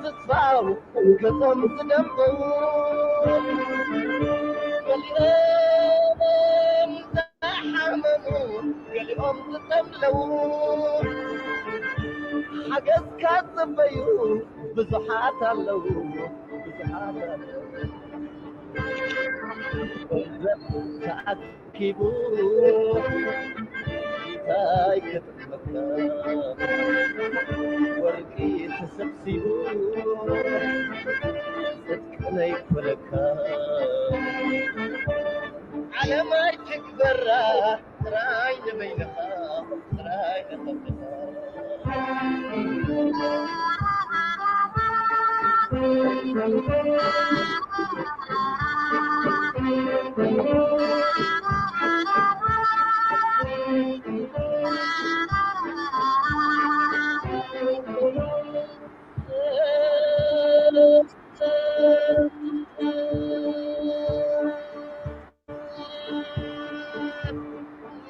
ተስፋው ገጾም ዝደምዑ፣ ገሊኦም ዝሓመሙ፣ ገሊኦም ዝጠምለዉ፣ ሓገዝካ ዝጽበዩ ብዙሓት ኣለዉ፣ ብዙሓት ኣለዉ። ገንዘብ ተኣኪቡ እንታይ ክጠቕመካ? ወርቂ ተሰብሲቡ ጽድቂ ነይኮነካ። ዓለም ኣይትግበራ ጥራይ ንበይንኻ፣ ጥራይ ንኸብድኻ።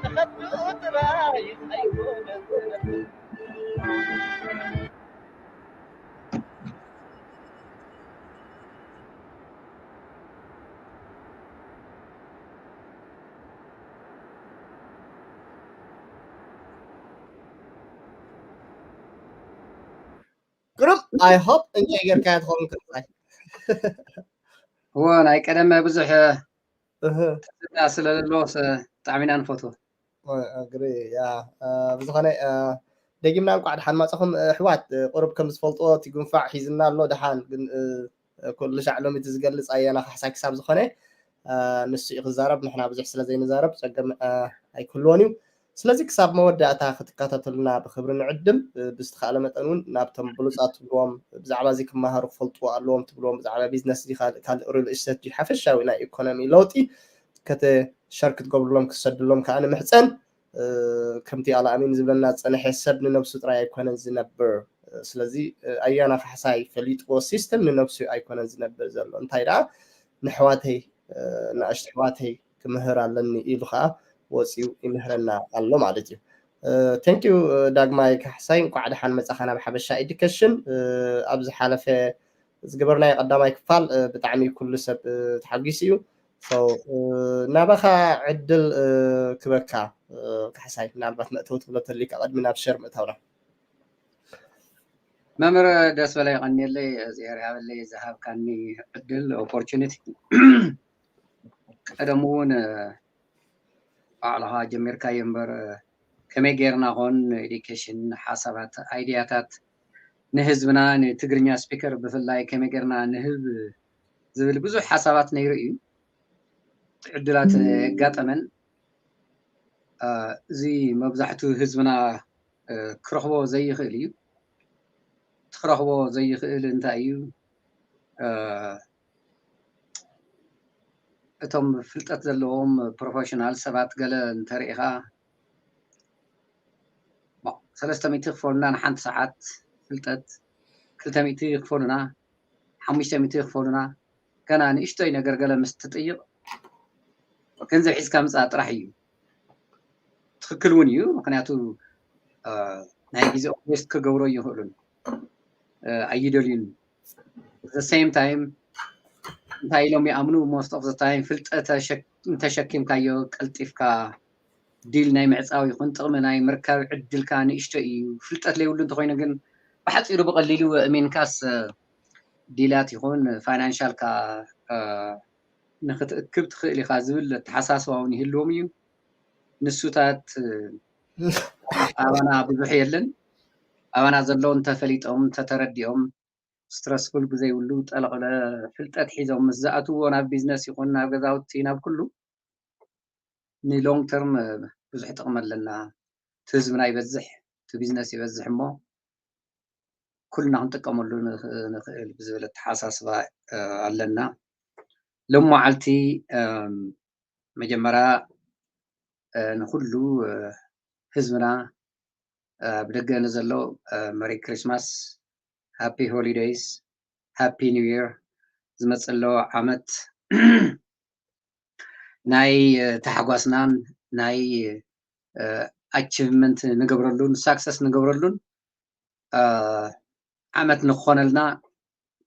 ንኸብዱ ጥራይ ኣይኮነን ዝነብር። ግሩም። I hope እንጆይ ጌርካያ ትኸውን። ክርታይ እዎ፣ ናይ ቀደም ብዙሕ እህ ትዝታ ስለ ዘለዎስ ብጣዕሚ ኢና ንፈትዎ። ኣግሪ። ያ ብዝኾነ ደጊምና እንኳዕ ደሓን ማፅኹም ኣሕዋት። ቁሩብ ከም ዝፈልጥዎ እቲ ጉንፋዕ ሒዝና ኣሎ። ደሓን ግን ኩሉ ሻዕ ሎሚ እቲ ዝገልፅ ኣያና ካሕሳይ ክሳብ ዝኾነ ንሱ እዩ ክዛረብ፣ ንሕና ብዙሕ ስለ ዘይንዛረብ ፀገም ኣይክህልዎን እዩ። ስለዚ ክሳብ መወዳእታ ክትከታተሉና ብክብሪ ንዕድም። ብዝተኻእለ መጠን እውን ናብቶም ብሉፃት ትብልዎም ብዛዕባ እዚ ክመሃሩ ክፈልጥዎ ኣለዎም ትብልዎም ብዛዕባ ቢዝነስ ድዩ ካልእ ካልእ ሪል ስቴት ድዩ ሓፈሻዊ ናይ ኢኮኖሚ ለውጢ ከተ ሸር ክትገብርሎም ክትሰድሎም ከዓ ንምሕፀን። ከምቲ ኣልኣሚን ዝብለና ዝፀንሐ ሰብ ንነብሱ ጥራይ ኣይኮነን ዝነብር። ስለዚ ኣያና ካሕሳይ ፈሊጥዎ ሲስተም ንነብሱ ኣይኮነን ዝነብር ዘሎ እንታይ ደኣ ንሕዋተይ ንኣሽቱ ኣሕዋተይ ክምህር ኣለኒ ኢሉ ከዓ ወፂኡ ይምህረና ኣሎ ማለት እዩ። Thank you ዳግማይ ካሕሳይ፣ እንኳዕ ደሓን መፃኻ ናብ ሓበሻ ኤዱኬሽን። ኣብ ዝሓለፈ ዝገበርናዮ ቀዳማይ ክፋል ብጣዕሚ ኩሉ ሰብ ተሓጒሱ እዩ። ናባኻ ዕድል ክበካ ካሕሳይ፣ ምናልባት መእተዊ ትብሎ ተልካ ቅድሚ ናብ ሸር ምእታውና። መምህር ደስ በላይ ቀኒለይ እግዚኣብሔር ያበለይ ዝሃብካኒ ዕድል ኦፖርቹኒቲ። ቀደም እውን ባዕልኻ ጀሚርካዮ እምበር ከመይ ጌርና ኾን ኤዱኬሽን ሓሳባት ኣይዲያታት ንህዝብና ንትግርኛ ስፒከር ብፍላይ ከመይ ጌርና ንህብ ዝብል ብዙሕ ሓሳባት ነይሩ እዩ። ዕድላት የጋጠመን። እዚ መብዛሕቱ ህዝብና ክረኽቦ ዘይኽእል እዩ። ትኽረኽቦ ዘይኽእል እንታይ እዩ? እቶም ፍልጠት ዘለዎም ፕሮፌሽናል ሰባት ገለ እንተሪኢኻ ሰለስተ ሚእቲ ክፈሉና ንሓንቲ ሰዓት ፍልጠት፣ ክልተ ሚእቲ ክፈሉና፣ ሓሙሽተ ሚእቲ ክፈሉና፣ ገና ንእሽቶይ ነገር ገለ ምስ ትጥይቕ ገንዘብ ሒዝካ ምፃእ ጥራሕ እዩ። ትኽክል እውን እዩ፣ ምክንያቱ ናይ ግዜኦም ዌስት ክገብሮ ይኽእሉን ኣይደልዩን። The same time እንታይ ኢሎም ይኣምኑ? Most of the time ፍልጠት እንተሸኪምካዮ ቀልጢፍካ ዲል ናይ ምዕፃው ይኹን ጥቕሚ ናይ ምርካብ ዕድልካ ንእሽቶ እዩ። ፍልጠት ለይብሉ እንተኮይኑ ግን ብሓፂሩ ብቐሊሉ እሚንካስ ዲላት ይኹን ፋይናንሻልካ ንክትእክብ ትኽእል ኢኻ ዝብል ኣተሓሳስባ እውን ይህልዎም እዩ። ንሱታት ኣባና ብዙሕ የለን። ኣባና ዘሎ እንተፈሊጦም እንተተረዲኦም ስትረስፉል ብዘይብሉ ጠለቕለ ፍልጠት ሒዞም ምስ ዝኣትዎ ናብ ቢዝነስ ይኹን ናብ ገዛውቲ ናብ ኩሉ ንሎንግ ተርም ብዙሕ ጥቕሚ ኣለና። እቲ ህዝብና ይበዝሕ፣ እቲ ቢዝነስ ይበዝሕ እሞ ኩልና ክንጥቀመሉ ንኽእል ብዝብል ኣተሓሳስባ ኣለና። ሎሚ መዓልቲ መጀመርያ ንኩሉ ህዝብና ብደገ ንዘሎ መሪ ክሪስማስ፣ ሃፒ ሆሊደይስ፣ ሃፒ ኒው ይር፣ ዝመፅእ ዘሎ ዓመት ናይ ታሕጓስናን ናይ ኣቺቭመንት ንገብረሉን ሳክሰስ ንገብረሉን ዓመት ንክኾነልና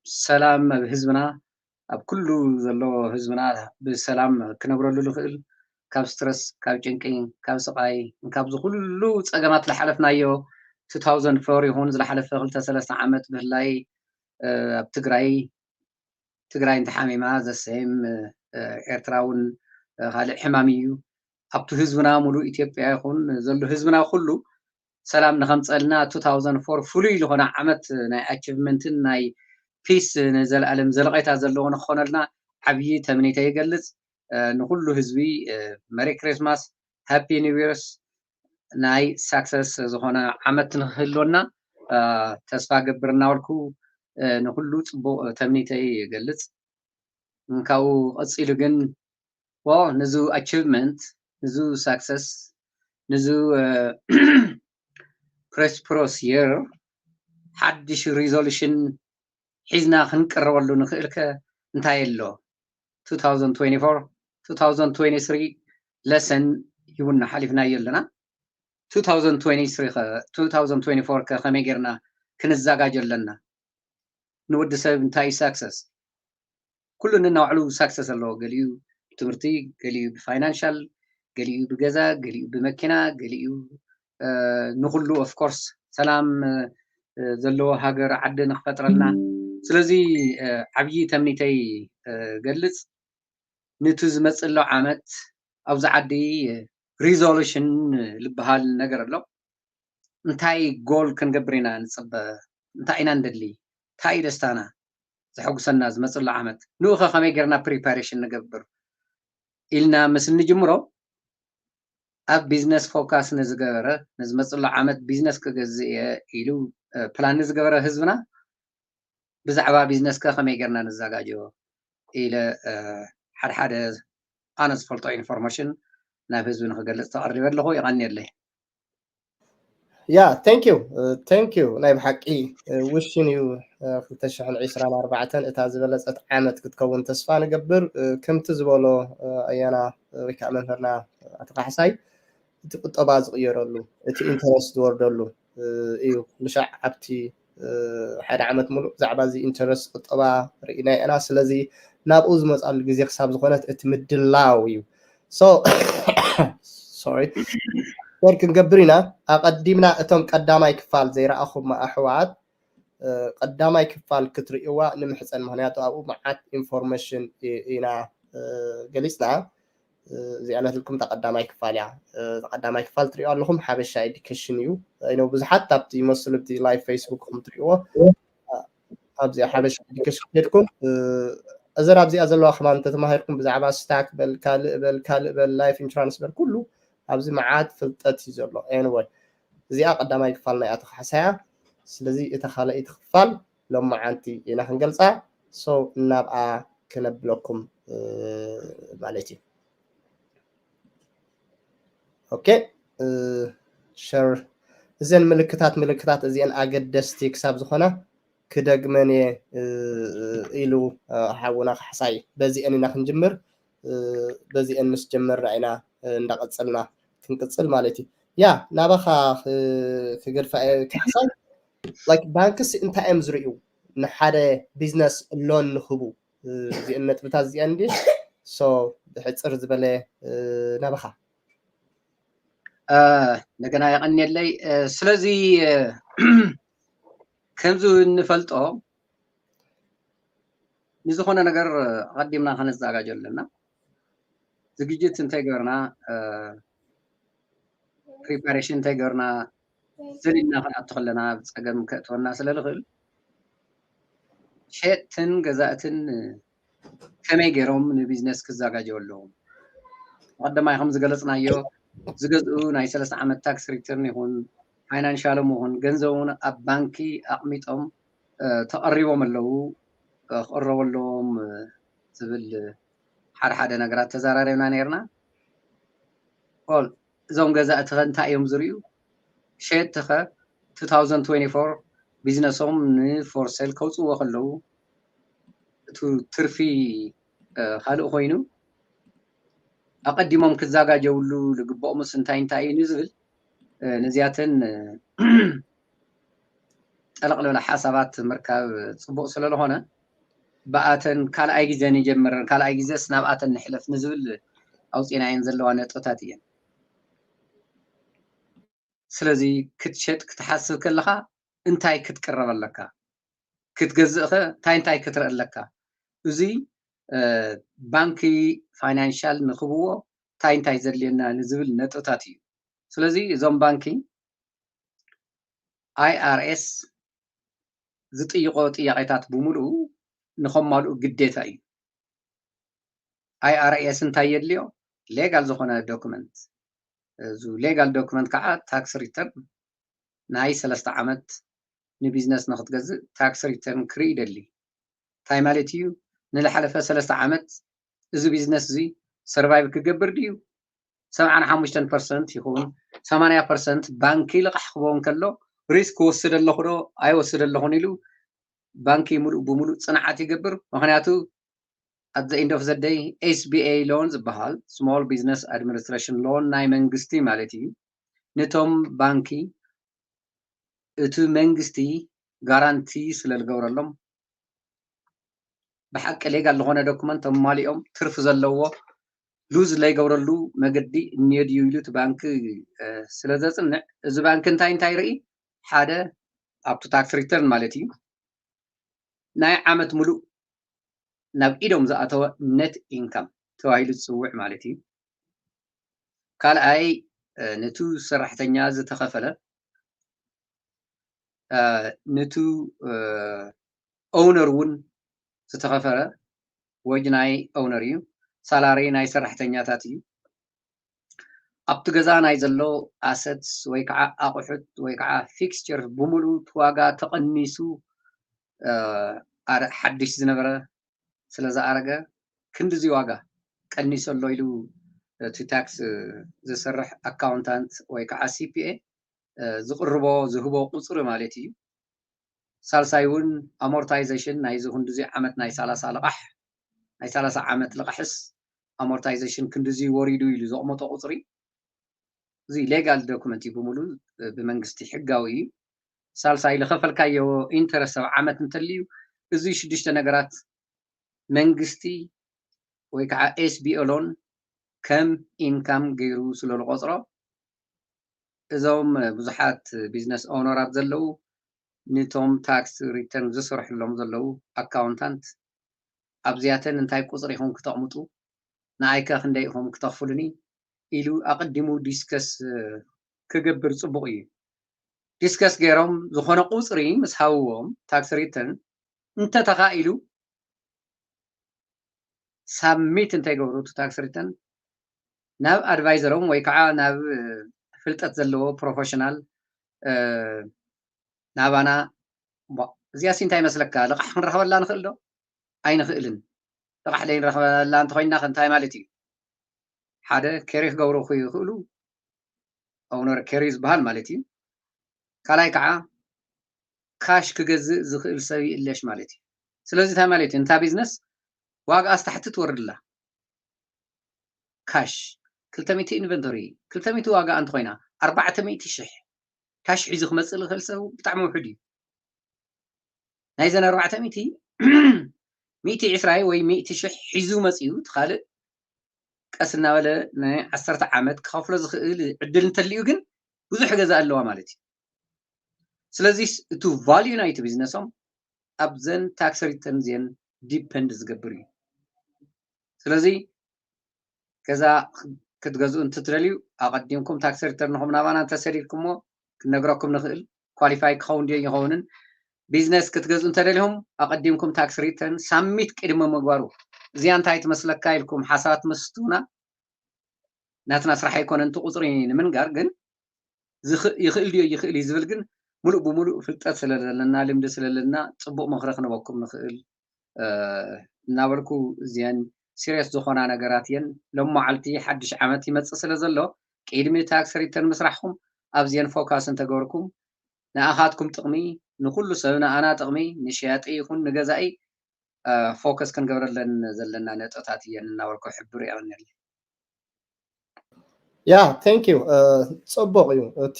ሰላም ኣብ ህዝብና፣ ኣብ ኩሉ ዘሎ ህዝብና ብሰላም ክነብረሉ ዝኽእል፣ ካብ ስትረስ፣ ካብ ጭንቂ፣ ካብ ስቓይ፣ ካብዚ ኩሉ ጸገማት ዝሓለፍናዮ two thousand four ይኹን ዝሓለፈ ክልተ ሰለስተ ዓመት ብፍላይ ኣብ ትግራይ ትግራይ እንተሓሚማ ዘሰም ኤርትራ እውን ካልእ ሕማም እዩ። ኣብቲ ህዝብና ሙሉእ ኢትዮጵያ ይኹን ዘሎ ህዝብና ኩሉ ሰላም ንኸምፀልና two thousand four ፍሉይ ዝኾነ ዓመት ናይ ኣቺቭመንትን ናይ ፒስ ንዘለኣለም ዘለቐታ ዘለዎ ንክኾነልና ዓብዪ ተምኔተ ይገልፅ። ንኩሉ ህዝቢ መሪ ክሪስማስ፣ ሃፒ ኒው ይርስ፣ ናይ ሳክሰስ ዝኾነ ዓመት ንክህልወና ተስፋ ገብር እናበልኩ ንኩሉ ፅቡቕ ተምኒተይ ይገልፅ። ካብኡ ቀፂሉ ግን ዋ ንዙ ኣቺቭመንት፣ ንዙ ሳክሰስ፣ ንዙ ፕሮስፐረስ የር ሓድሽ ሪዞሉሽን ሒዝና ክንቅረበሉ ንኽእልከ እንታይ ኣሎ? two thousand twenty-four two thousand twenty-three ለሰን ሂቡና ሓሊፍናዮ ኣለና። two thousand twenty-three ከ two thousand twenty-four ከ ከመይ ጌርና ክንዘጋጆ ኣለና? ንወዲ ሰብ እንታይ እዩ ሳክሰስ? ኩሉ ነናባዕሉ ሳክሰስ ኣለዎ። ገሊኡ ብትምህርቲ፣ ገሊኡ ብፋይናንሻል፣ ገሊኡ ብገዛ፣ ገሊኡ ብመኪና፣ ገሊኡ ንኩሉ ኦፍኮርስ ሰላም ዘለዎ ሃገር ዓዲ ንክፈጥረልና። ስለዚ ዓብዪ ተምኒተይ ገልፅ፣ ንቲ ዝመፅእ ዘሎ ዓመት ኣብዚ ዓዲ ሪዞሉሽን ዝበሃል ነገር ኣሎ። እንታይ ጎል ክንገብር ኢና ንፅበ? እንታይ ኢና ንደሊ? እንታይ እዩ ደስታና ዘሐጉሰና ዝመፅእ ዘሎ ዓመት? ንኡኸ ከመይ ጌርና ፕሪፓሬሽን ንገብር ኢልና ምስ እንጅምሮ ኣብ ቢዝነስ ፎካስ ንዝገበረ፣ ንዝመፅእ ዘሎ ዓመት ቢዝነስ ክገዝእ እየ ኢሉ ፕላን ንዝገበረ ህዝብና ብዛዕባ ቢዝነስ ከ ከመይ ጌርና ንዘጋጆ ኢለ ሓደ ሓደ ኣነ ዝፈልጦ ኢንፎርሜሽን ናብ ህዝቢ ንክገልፅ ተቐሪበ ኣለኹ። የቐንየለይ። ያ thank you thank you ናይ ብሓቂ ውሽን እዩ። ክልተ ሽሕን ዕስራን ኣርባዕተን እታ ዝበለፀት ዓመት ክትከውን ተስፋ ንገብር። ከምቲ ዝበሎ ኣያና ወይ ከዓ መምህርና ኣቶ ካሕሳይ እቲ ቁጠባ ዝቕየረሉ እቲ ኢንተረስት ዝወርደሉ እዩ። ልሻዕ ኣብቲ ሓደ ዓመት ሙሉእ ብዛዕባ እዚ ኢንተረስት ቁጠባ ርኢና ኢና። ስለዚ ናብኡ ዝመፃሉ ግዜ ክሳብ ዝኾነት እቲ ምድላው እዩ። ሶ ሶሪ ሸር ክንገብር ኢና። ኣቐዲምና እቶም ቀዳማይ ክፋል ዘይረኣኹም ኣሕዋት ቀዳማይ ክፋል ክትርእይዋ ንምሕፀን፣ ምክንያቱ ኣብኡ መዓት ኢንፎርሜሽን ኢና ገሊፅና። እዚኣ ነትልኩም እታ ቀዳማይ ክፋል እያ። እታ ቀዳማይ ክፋል ትሪኦ ኣለኹም ሓበሻ ኤዱኬሽን እዩ። ይነው ብዙሓት ኣብቲ ይመስሉ ኣብቲ ላይቭ ፌስቡክ ኹም ትሪእዎ ኣብዚኣ ሓበሻ ኤዱኬሽን ከድኩም እዘን ኣብዚኣ ዘለዋ ከማን እንተተማሂርኩም ብዛዕባ ስታክ በል ካልእ በል ካልእ በል ላይፍ ኢንሹራንስ በል ኩሉ ኣብዚ መዓት ፍልጠት እዩ ዘሎ። ኤንወይ እዚኣ ቀዳማይ ክፋል ናይ ኣቶ ካሕሳያ። ስለዚ እታ ካልኣይቲ ክፋል ሎማዓንቲ ኢና ክንገልፃ። ሶ እናብኣ ክነብለኩም ማለት እዩ። ኦኬ ሸር እዘን ምልክታት ምልክታት እዚአን ኣገደስቲ ክሳብ ዝኾነ ክደግመን እየ ኢሉ ሓውና ካሕሳይ። በዚአን ኢና ክንጅምር። በዚአን ምስ ጀመርና ኢና እንዳቐፀልና ክንቅፅል ማለት እዩ። ያ ናባኻ ክገድፋ እየ ካሕሳይ። ላይክ ባንክስ እንታይ እዮም ዝርእዩ ንሓደ ቢዝነስ ሎን ንክቡ እዚአን ነጥብታት እዚአን እንዲ ሶ ብሕፅር ዝበለ ናባኻ። እንደገና የቐንየለይ። ስለዚ ከምዚ እንፈልጦ ንዝኾነ ነገር ኣቐዲምና ከነዘጋጆ ኣለና። ዝግጅት እንተይገርና ፕሪፓሬሽን እንተይገርና ዘሊልና ክንኣቱ ከለና ብፀገም ከእትወና ስለ ዝኽእል ሸጥትን ገዛእትን ከመይ ገይሮም ንቢዝነስ ክዘጋጀው ኣለዎም? ቀደማይ ከም ዝገለፅናዮ ዝገዝኡ ናይ ሰለስተ ዓመት ታክስ ሪተርን ይኹን ፋይናንሻሎም ይኹን ገንዘቦም ኣብ ባንኪ ኣቕሚጦም ተቐሪቦም ኣለዉ ክቕረቡ ኣለዎም ዝብል ሓደ ሓደ ነገራት ተዘራሪብና ነይርና። ኦል እዞም ገዛእቲ ከ እንታይ እዮም ዝርእዩ? ሸየጥቲ ከ two thousand twenty-four ቢዝነሶም ንፎርሴል ከውፅዎ ከለዉ እቲ ትርፊ ካልእ ኮይኑ ኣቐዲሞም ክዘጋጀውሉ ዝግብኦምስ እንታይ እንታይ እዩ ንዝብል ነዚኣተን ጠለቕ ዝበለ ሓሳባት ምርካብ ፅቡቕ ስለ ዝኾነ ብኣተን ካልኣይ ግዜ ንጀምረን፣ ካልኣይ ግዜስ ናብኣተን ንሕለፍ ንዝብል ኣውፂናየን ዘለዋ ነጥብታት እየን። ስለዚ ክትሸጥ ክትሓስብ ከለኻ እንታይ ክትቅረብ ኣለካ፣ ክትገዝእ ኸ እንታይ እንታይ ክትርኢ ኣለካ፣ እዚ ባንኪ ፋይናንሻል ንክብዎ እንታይ እንታይ ዘድልየና ንዝብል ነጥብታት እዩ። ስለዚ እዞም ባንኪ ኣይኣርኤስ ዝጥይቆ ጥያቄታት ብምሉኡ ንኸማልኡ ግዴታ እዩ። ኣይኣርኤስ እንታይ የድልዮ? ሌጋል ዝኾነ ዶክመንት። እዚ ሌጋል ዶክመንት ከዓ ታክስ ሪተርን ናይ ሰለስተ ዓመት ንቢዝነስ ንክትገዝእ ታክስ ሪተርን ክርኢ ይደሊ። እንታይ ማለት እዩ? ንዝሓለፈ ሰለስተ ዓመት እዚ ቢዝነስ እዚ ሰርቫይቭ ክገብር ድዩ? ሰብዓን ሓሙሽተን ፐርሰንት ይኸውን፣ ሰማንያ ፐርሰንት ባንኪ ልቓሕ ክህቦ እንከሎ ሪስክ ወስደ ኣለኹ ዶ ኣይወስደ ኣለኹን ኢሉ ባንኪ ሙሉእ ብሙሉእ ፅንዓት ይገብር። ምክንያቱ at the end of the day S B A loan ዝበሃል small business administration loan ናይ መንግስቲ ማለት እዩ። ነቶም ባንኪ እቲ መንግስቲ ጋራንቲ ስለ ዝገብረሎም ብሓቂ ሌጋል ዝኾነ ዶክመንት ኣማሊኦም ትርፊ ዘለዎ ሉዝ ዘይገብረሉ መገዲ እኒኦ ድዩ ኢሉ እቲ ባንኪ ስለ ዘፅንዕ፣ እዚ ባንኪ እንታይ እንታይ ይርኢ? ሓደ ኣብቲ ታክስ ሪተርን ማለት እዩ ናይ ዓመት ሙሉእ ናብ ኢዶም ዝኣተወ ነት ኢንካም ተባሂሉ ዝፅውዕ ማለት እዩ። ካልኣይ ነቱ ሰራሕተኛ ዝተኸፈለ ነቱ ኦውነር እውን ዝተኸፈለ ወጅ ናይ ኦውነር እዩ። ሳላሪ ናይ ሰራሕተኛታት እዩ። ኣብቲ ገዛ ናይ ዘሎ ኣሰትስ ወይ ከዓ ኣቑሑት ወይ ከዓ ፊክስቸር ብምሉእ እቲ ዋጋ ተቐኒሱ ሓድሽ ዝነበረ ስለ ዝኣረገ ክንድዚ ዋጋ ቀኒሱ ኣሎ ኢሉ እቲ ታክስ ዝሰርሕ ኣካውንታንት ወይ ከዓ C P A ዝቕርቦ ዝህቦ ቁፅሪ ማለት እዩ። ሳልሳይ እውን ኣሞርታይዜሽን ናይዚ ክንድዚ ዓመት ናይ ሰላሳ ልቓሕ ናይ ሰላሳ ዓመት ልቓሕስ ኣሞርታይዜሽን ክንድዚ ወሪዱ ኢሉ ዘቕመጦ ቁፅሪ እዚ ሌጋል ዶክመንት እዩ ብምሉ ብመንግስቲ ሕጋዊ እዩ። ሳልሳይ ዝኸፈልካዮ ኢንተረስት ኣብ ዓመት እንተልዩ እዚ ሽዱሽተ ነገራት መንግስቲ ወይ ከዓ S B A loan ከም ኢንካም ገይሩ ስለ ዝቆፅሮ እዞም ብዙሓት ቢዝነስ ኦነራት ዘለዉ ነቶም ታክስ ሪተርን ዝሰርሕሎም ዘለዉ ኣካውንታንት ኣብዚኣተን እንታይ ቁፅሪ ኢኹም ክተቕምጡ ንኣይከ ክንደይ ኢኹም ክተኽፍሉኒ ኢሉ ኣቐዲሙ ዲስከስ ክገብር ፅቡቕ እዩ። ዲስከስ ገይሮም ዝኾነ ቁፅሪ ምስ ሃብዎም ታክስ ሪተርን እንተተኻኢሉ ሳብሚት እንተይገብሩ እቲ ታክስ ሪተርን ናብ ኣድቫይዘሮም ወይ ከዓ ናብ ፍልጠት ዘለዎ ፕሮፌሽናል ናባና እዚኣሲ እንታይ ይመስለካ ልቓሕ ክንረኸበላ ንኽእል ዶ ኣይንኽእልን? ልቓሕ ዘይንረኸበላ እንተኮይና እንታይ ማለት እዩ? ሓደ ኬሪ ክገብሩ ይኽእሉ ኦውነር ኬሪ ዝበሃል ማለት እዩ። ካልኣይ ከዓ ካሽ ክገዝእ ዝኽእል ሰብ ይእለሽ ማለት እዩ። ስለዚ እንታይ ማለት እዩ? እንታ ቢዝነስ ዋጋ ኣስታሕቲ ትወርድላ ካሽ ክልተ ሚእቲ ኢንቨንቶሪ ክልተ ሚእቲ ዋጋ እንተኮይና ኣርባዕተ ሚእቲ ሽሕ ካሽ ሒዙ ክመፅእ ዝኽእል ሰብ ብጣዕሚ ውሑድ እዩ። ናይዘን ኣርባዕተ ሚእቲ ሚእቲ ዕስራይ ወይ ሚእቲ ሽሕ ሒዙ መፂኡ እቲ ካልእ ቀስ እናበለ ናይ ዓሰርተ ዓመት ክኸፍሎ ዝኽእል ዕድል እንተልዩ ግን ብዙሕ ገዛ ኣለዋ ማለት እዩ። ስለዚ እቲ ቫልዩ ናይቲ ቢዝነሶም ኣብዘን ታክስ ሪተርን እዚአን ዲፐንድ ዝገብር እዩ። ስለዚ ገዛ ክትገዝኡ እንትትደልዩ ኣቐዲምኩም ታክስ ሪተርንኹም ናባና እንተሰዲድኩሞ ክንነግረኩም ንኽእል። ኳሊፋይ ክኸውን ድዮ ይኸውንን ቢዝነስ ክትገዝኡ እንተደሊኹም ኣቐዲምኩም ታክስ ሪተርን ሳሚት ቅድሚ ምግባሩ እዚኣ እንታይ ትመስለካ ኢልኩም ሓሳባት መስቱና ናትና ስራሕ ኣይኮነን እቲ ቁፅሪ ንምንጋር ግን ይኽእል ድዮ ይኽእል እዩ ዝብል ግን ሙሉእ ብሙሉእ ፍልጠት ስለዘለና ልምዲ ስለለና ፅቡቅ ምኽሪ ክንበኩም ንኽእል እናበልኩ እዚአን ሲሪየስ ዝኾና ነገራት እየን። ሎም መዓልቲ ሓድሽ ዓመት ይመፅእ ስለ ዘሎ ቅድሚ ታክስ ሪተርን ምስራሕኩም ኣብዚአን ፎካስ እንተገበርኩም ንኣኻትኩም ጥቕሚ ንኩሉ ሰብ ንኣና ጥቕሚ ንሸያጢ ይኹን ንገዛኢ ፎከስ ክንገብረለን ዘለና ነጥብታት እየን እናበልኩ ሕብር የቐንየለይ። ያ thank you። ፅቡቕ እዩ እቲ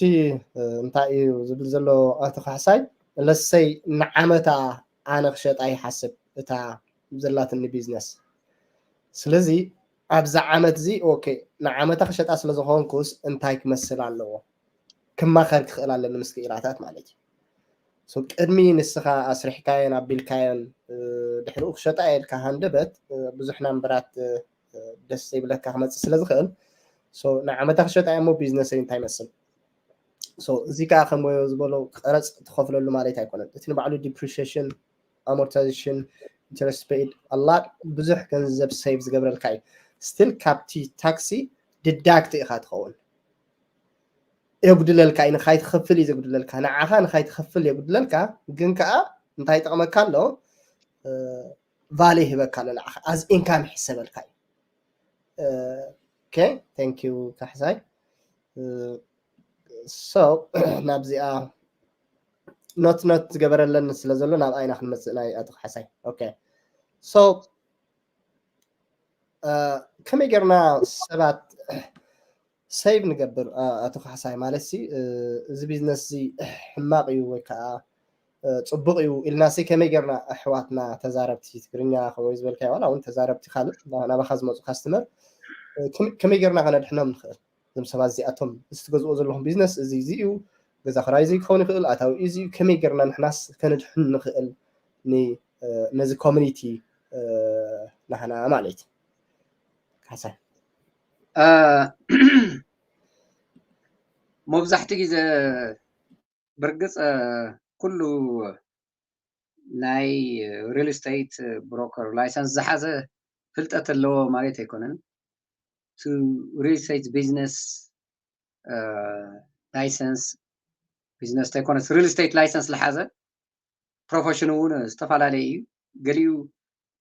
እንታይ እዩ ዝብል ዘሎ ኣቶ ካሕሳይ ለሰይ ንዓመታ ኣነ ክሸጣ ይሓስብ እታ ዘላትኒ ቢዝነስ። ስለዚ ኣብዚ ዓመት እዚ ኦኬ ንዓመታ ክሸጣ ስለ ዝኾንኩስ እንታይ ክመስል ኣለዎ ክማኸር ክኽእል ኣለኒ ምስ ክኢላታት ማለት እዩ። ቅድሚ ንስኻ ኣስሪሕካዮን ኣቢልካዮን ድሕሪኡ ክሸጣ የልካ ሃንደበት ብዙሕ ናምበራት ደስ ዘይብለካ ክመፅእ ስለ ዝኽእል ንዓመታ ክሸጣ እሞ ቢዝነሰይ እንታይ ይመስል። እዚ ከዓ ከም ወዮ ዝበሎ ቀረፅ ትኸፍለሉ ማለት ኣይኮነን። እቲ ንባዕሉ ዲፕሪሽን፣ ኣሞርታይዜሽን፣ ኢንተረስት ፔይድ ኣላድ ብዙሕ ገንዘብ ሴቭ ዝገብረልካ እዩ። ስቲል ካብቲ ታክሲ ድዳክት ኢኻ ትኸውን። የጉድለልካ እዩ፣ ንኻይትኸፍል እዩ ዘጉድለልካ። ንዓኻ ንኻይትኸፍል የጉድለልካ፣ ግን ከዓ እንታይ ይጠቕመካ ኣሎ? ቫሊ ይህበካ ኣሎ ንዓኻ፣ ኣዝ ኢንካም ይሕሰበልካ እዩ። ኦኬ፣ ቴንክ ዩ ካሕሳይ። ሶ ናብዚኣ ኖት ኖት ዝገበረለን ስለ ዘሎ ናብ ኣይና ክንመፅእ ናይ ኣቶ ካሕሳይ። ኦኬ፣ ሶ ከመይ ጌርና ሰባት ሴቭ ንገብር ኣቶ ካሕሳይ? ማለት ሲ እዚ ቢዝነስ እዚ ሕማቕ እዩ ወይ ከዓ ፅቡቕ እዩ ኢልና ሲ ከመይ ጌርና ኣሕዋትና ተዛረብቲ ትግርኛ ወይ ዝበልካዮ ዋላ እውን ተዛረብቲ ካልእ ናባኻ ዝመፁ ካስትመር ከመይ ጌርና ከነድሕኖም ንኽእል? እዞም ሰባት እዚኣቶም እዚ ትገዝኦ ዘለኹም ቢዝነስ እዚ እዚ እዩ፣ ገዛ ክራይ እዚ ክኸውን ይኽእል፣ ኣታዊ እዚ እዩ፣ ከመይ ጌርና ንሕናስ ከነድሕን ንኽእል ነዚ ኮሚኒቲ ናህና ማለት እዩ። ካሕሳይ መብዛሕትኡ ግዜ ብርግፅ ኩሉ ናይ ሪል ስቴት ብሮከር ላይሰንስ ዝሓዘ ፍልጠት ኣለዎ ማለት ኣይኮነን። ሪል ስቴት ቢዝነስ ላይሰንስ ቢዝነስ ተይኮነስ ሪል ስቴት ላይሰንስ ዝሓዘ ፕሮፌሽን እውን ዝተፈላለየ እዩ። ገሊኡ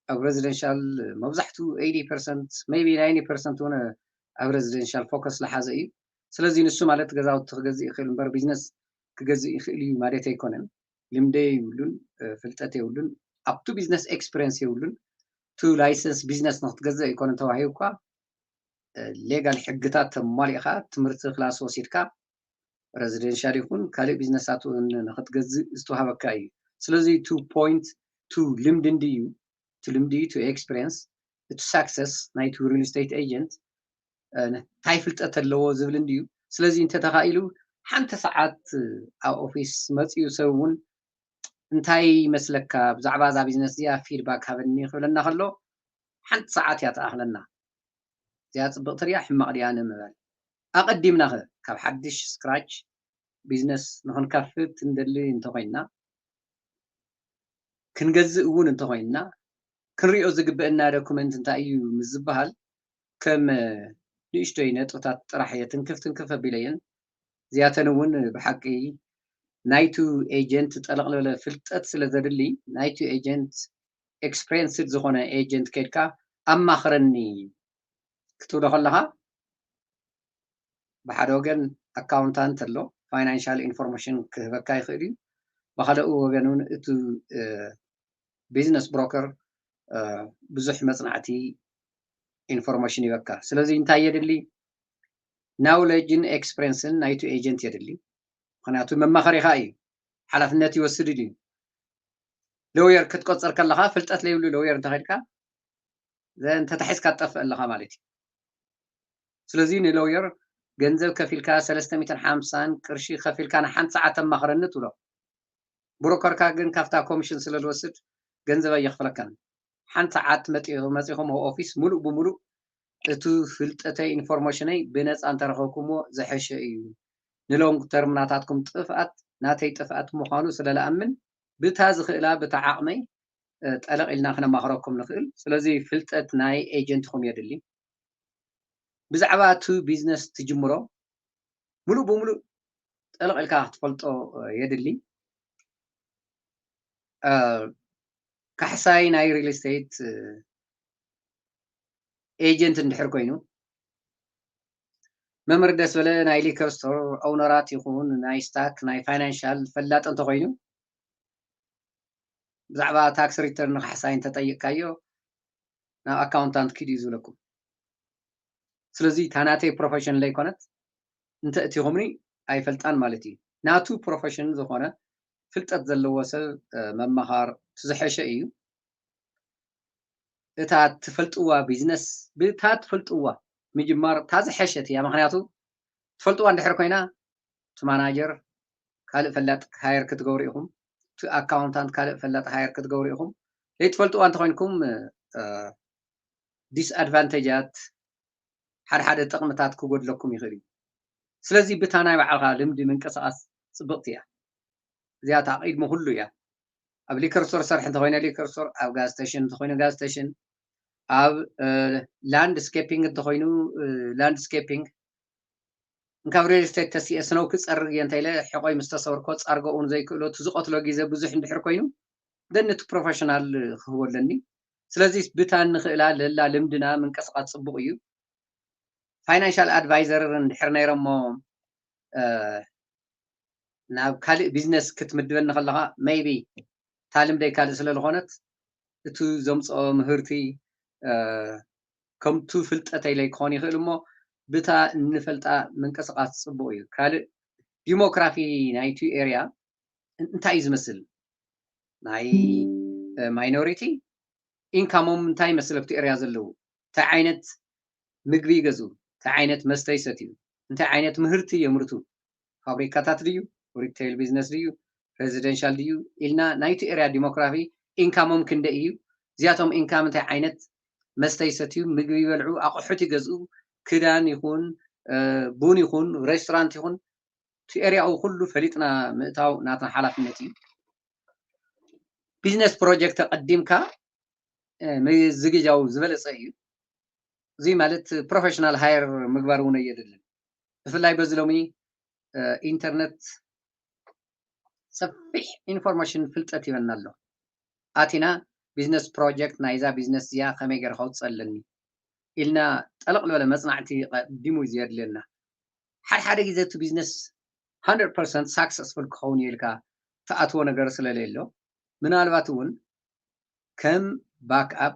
ኣብ ሬዚደንሻል መብዛሕትኡ ኤይቲ ፐርሰንት ሜይ ቢ ናይንቲ ፐርሰንት እውን ኣብ ሬዚደንሻል ፎከስ ዝሓዘ እዩ። ስለዚ ንሱ ማለት ገዛውቲ ክገዝእ ይኽእል እምበር ቢዝነስ ክገዝእ ይኽእል እዩ ማለት ኣይኮነን። ልምዲ የብሉን፣ ፍልጠት የብሉን፣ ኣብቱ ቢዝነስ ኤክስፒሪየንስ የብሉን። ቱ ላይሰንስ ቢዝነስ ንክትገዝእ ኣይኮነን ተባሂሉ እኳ ሌጋል ሕግታት ተማሊእካ ትምህርቲ ክላስ ወሲድካ ሬዚደንሻል ይኹን ካልእ ቢዝነሳት እውን ንክትገዝእ ዝተዋሃበካ እዩ። ስለዚ ቱ ፖይንት ቱ ልምዲ እንድዩ፣ ቱ ልምዲ ቱ ኤክስፒሪየንስ፣ ቱ ሳክሰስ ናይቲ ሪል ስቴት ኤጀንት እንታይ ፍልጠት ኣለዎ ዝብል እንድዩ። ስለዚ እንተተኻኢሉ ሓንቲ ሰዓት ኣብ ኦፊስ መፅኡ ሰብ እውን እንታይ ይመስለካ ብዛዕባ እዛ ቢዝነስ እዚኣ ፊድባክ ሃበኒ ክብለና ከሎ ሓንቲ ሰዓት እያ ትኣኽለና። እዚኣ ፅብቕቲ ድያ ሕማቕ ድያ ንምባል ኣቐዲምና ኸ ካብ ሓድሽ ስክራች ቢዝነስ ንኽንከፍት እንደሊ እንተኾይንና ክንገዝእ እውን እንተኾይንና ክንሪኦ ዝግበአና ዶኩመንት እንታይ እዩ ምስ ዝበሃል ከም ንእሽቶይ ነጥብታት ጥራሕ እየ ትንክፍ ትንክፍ ኣቢለየን። እዚኣተን እውን ብሓቂ ናይቱ ኤጀንት ጠለቕ ዝበለ ፍልጠት ስለ ዘድሊ ናይቱ ኤጀንት ኤክስፕሬንስድ ዝኾነ ኤጀንት ከድካ ኣማኽረኒ ክትብሎ ከለኻ ብሓደ ወገን ኣካውንታንት ኣሎ ፋይናንሻል ኢንፎርሜሽን ክህበካ ይኽእል እዩ። ብካልኡ ወገን እውን እቲ ቢዝነስ ብሮከር ብዙሕ መፅናዕቲ ኢንፎርሜሽን ይበካ። ስለዚ እንታይ የድሊ? ናውለጅን ኤክስፕሬንስን ናይቱ ኤጀንት የድሊ። ምክንያቱ መማኸሪኻ እዩ፣ ሓላፍነት ይወስድ እዩ። ሎየር ክትቆፀር ከለካ ፍልጠት ለይብሉ ሎየር እንተኸድካ እንተተሒዝካ ትጠፍእ ኣለካ ማለት እዩ። ስለዚ ንሎየር ገንዘብ ከፊልካ ሰለስተ ሚእትን ሓምሳን ቅርሺ ከፊልካ ንሓንቲ ሰዓት ተማኽረኒ ትብሎ። ብሮከርካ ግን ካብታ ኮሚሽን ስለ ዝወስድ ገንዘብ ኣየኽፍለካን። ሓንቲ ሰዓት መፂኹም ኣብ ኦፊስ ሙሉእ ብሙሉእ እቱ ፍልጠተይ ኢንፎርሜሽነይ ብነፃ እንተረኸብኩምዎ ዝሐሸ እዩ። ንሎንግ ተርም ናታትኩም ጥፍኣት ናተይ ጥፍኣት ምዃኑ ስለ ዝኣምን ብታ ዝኽእላ ብታ ዓቕመይ ጠለቕ ኢልና ክነማኽረኩም ንኽእል። ስለዚ ፍልጠት ናይ ኤጀንትኹም የድሊ። ብዛዕባ እቲ ቢዝነስ ትጅምሮ ሙሉእ ብሙሉእ ጠለቕ ኢልካ ክትፈልጦ የድሊ። ካሕሳይ ናይ ሪል ስቴት ኤጀንት እንድሕር ኮይኑ መምህር ደስ በለ ናይ ሊከር ስቶር ኦውነራት ይኹን ናይ ስታክ ናይ ፋይናንሻል ፈላጥ እንተኮይኑ ብዛዕባ ታክስ ሪተርን ንካሕሳይ እንተጠይቅካዮ ናብ ኣካውንታንት ኪድ እዩ ዝብለኩም። ስለዚ እታ ናተይ ፕሮፌሽን ለይኮነት እንተ እቲኹምኒ ኣይፈልጣን ማለት እዩ። ናቱ ፕሮፌሽን ዝኾነ ፍልጠት ዘለዎ ሰብ መመኻር ትዝሐሸ እዩ። እታ ትፈልጥዋ ቢዝነስ ብታ ትፈልጥዋ ምጅማር እታ ዝሐሸት እያ። ምክንያቱ ትፈልጥዋ እንድሕር ኮይና እቲ ማናጀር ካልእ ፈላጥ ሃየር ክትገብሩ ኢኹም፣ እቲ ኣካውንታንት ካልእ ፈላጥ ሃየር ክትገብሩ ኢኹም። ዘይትፈልጥዋ እንተኮይንኩም ዲስኣድቫንቴጃት ሓደ ሓደ ጥቕምታት ክጎድለኩም ይኽእል እዩ። ስለዚ ብታ ናይ ባዕልኻ ልምዲ ምንቅስቓስ ጽብቕቲ እያ። እዚኣ እታ ቅድሚ ኩሉ እያ። ኣብ ሊከር ስቶር ሰርሕ እንተኮይነ ሊከር ስቶር፣ ኣብ ጋዝ ስቴሽን እንተኮይነ ጋዝ ስቴሽን፣ ኣብ ላንድስኬፒንግ እንተኮይኑ ላንድስኬፒንግ፣ እንካብ ሪል ስቴት ተሲኤ ስነው ክጸርግ እየ እንተኢለ ሕቆይ ምስ ተሰበርኮ ጻርገኡ ንዘይክእሎ እቲ ዝቐትሎ ግዜ ብዙሕ እንድሕር ኮይኑ ደን እቲ ፕሮፌሽናል ክህቦ ኣለኒ። ስለዚ ብታ እንኽእላ ለላ ልምድና ምንቅስቃስ ጽቡቕ እዩ። ፋይናንሻል ኣድቫይዘር እንድሕር ነይረሞ ናብ ካልእ ቢዝነስ ክትምድበኒ ከለኻ ሜይቢ እታ ልምደይ ካልእ ስለ ዝኾነት እቲ ዘምፅኦ ምህርቲ ከምቱ ፍልጠተይ ለይክኾን ይኽእል እሞ ብታ እንፈልጣ ምንቅስቃስ ፅቡቅ እዩ። ካልእ ዲሞግራፊ ናይቲ ኤርያ እንታይ እዩ ዝመስል? ናይ ማይኖሪቲ ኢንካሞም እንታይ ይመስል ኣብቲ ኤርያ ዘለዉ? እንታይ ዓይነት ምግቢ ይገዝኡ? እንታይ ዓይነት መስተ ይሰትዩ? እንታይ ዓይነት ምህርቲ የምርቱ? ፋብሪካታት ድዩ? ሪቴይል ቢዝነስ ድዩ? ሬዚደንሻል ድዩ? ኢልና ናይቲ ኤርያ ዲሞግራፊ ኢንካሞም ክንደይ እዩ? እዚኣቶም ኢንካም እንታይ ዓይነት መስተ ይሰትዩ? ምግቢ ይበልዑ? ኣቑሑት ይገዝኡ? ክዳን ይኹን ቡን ይኹን ሬስቶራንት ይኹን እቲ ኤርያኡ ኩሉ ፈሊጥና ምእታው ናትና ሓላፍነት እዩ። ቢዝነስ ፕሮጀክት ኣቐዲምካ ምዝግጃው ዝበለፀ እዩ። እዚ ማለት ፕሮፌሽናል ሃየር ምግባር እውን ኣየድልን። ብፍላይ በዚ ሎሚ ኢንተርነት ሰፊሕ ኢንፎርሜሽን ፍልጠት ይበና ኣሎ። ኣቲና ቢዝነስ ፕሮጀክት ናይዛ ቢዝነስ እዚኣ ከመይ ገይረ ከውፅእ ኣለኒ ኢልና ጠለቕ ዝበለ መፅናዕቲ ቀዲሙ እዩ ዘድልየና። ሓደ ሓደ ግዜ እቲ ቢዝነስ ሃንድረድ ፐርሰንት ሳክሰስፉል ክኸውን እዩ ኢልካ ትኣትዎ ነገር ስለለየሎ ምናልባት እውን ከም ባክኣፕ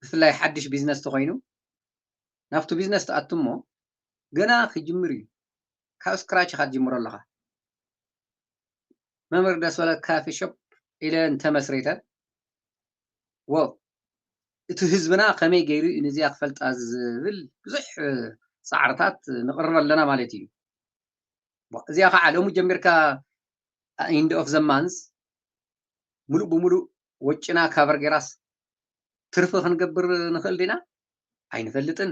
ብፍላይ ሓድሽ ቢዝነስ ተኮይኑ ናብቲ ቢዝነስ ትኣቱ እሞ ገና ክጅምር እዩ። ካብ ስክራች ኢኻ ትጅምሮ ኣለኻ። መምህር ደስ በለ ካፊ ሾፕ ኢለ እንተመስሪተ ወ እቲ ህዝብና ከመይ ገይሩ እዩ ነዚኣ ክፈልጣ ዝብል ብዙሕ ፃዕርታት ንቕርብ ኣለና ማለት እዩ። እዚኣ ከዓ ሎሚ ጀሚርካ ኢንድ ኦፍ ዘ ማንዝ ሙሉእ ብሙሉእ ወጭና ካቨር ጌራስ ትርፊ ክንገብር ንኽእል ዲና? ኣይንፈልጥን።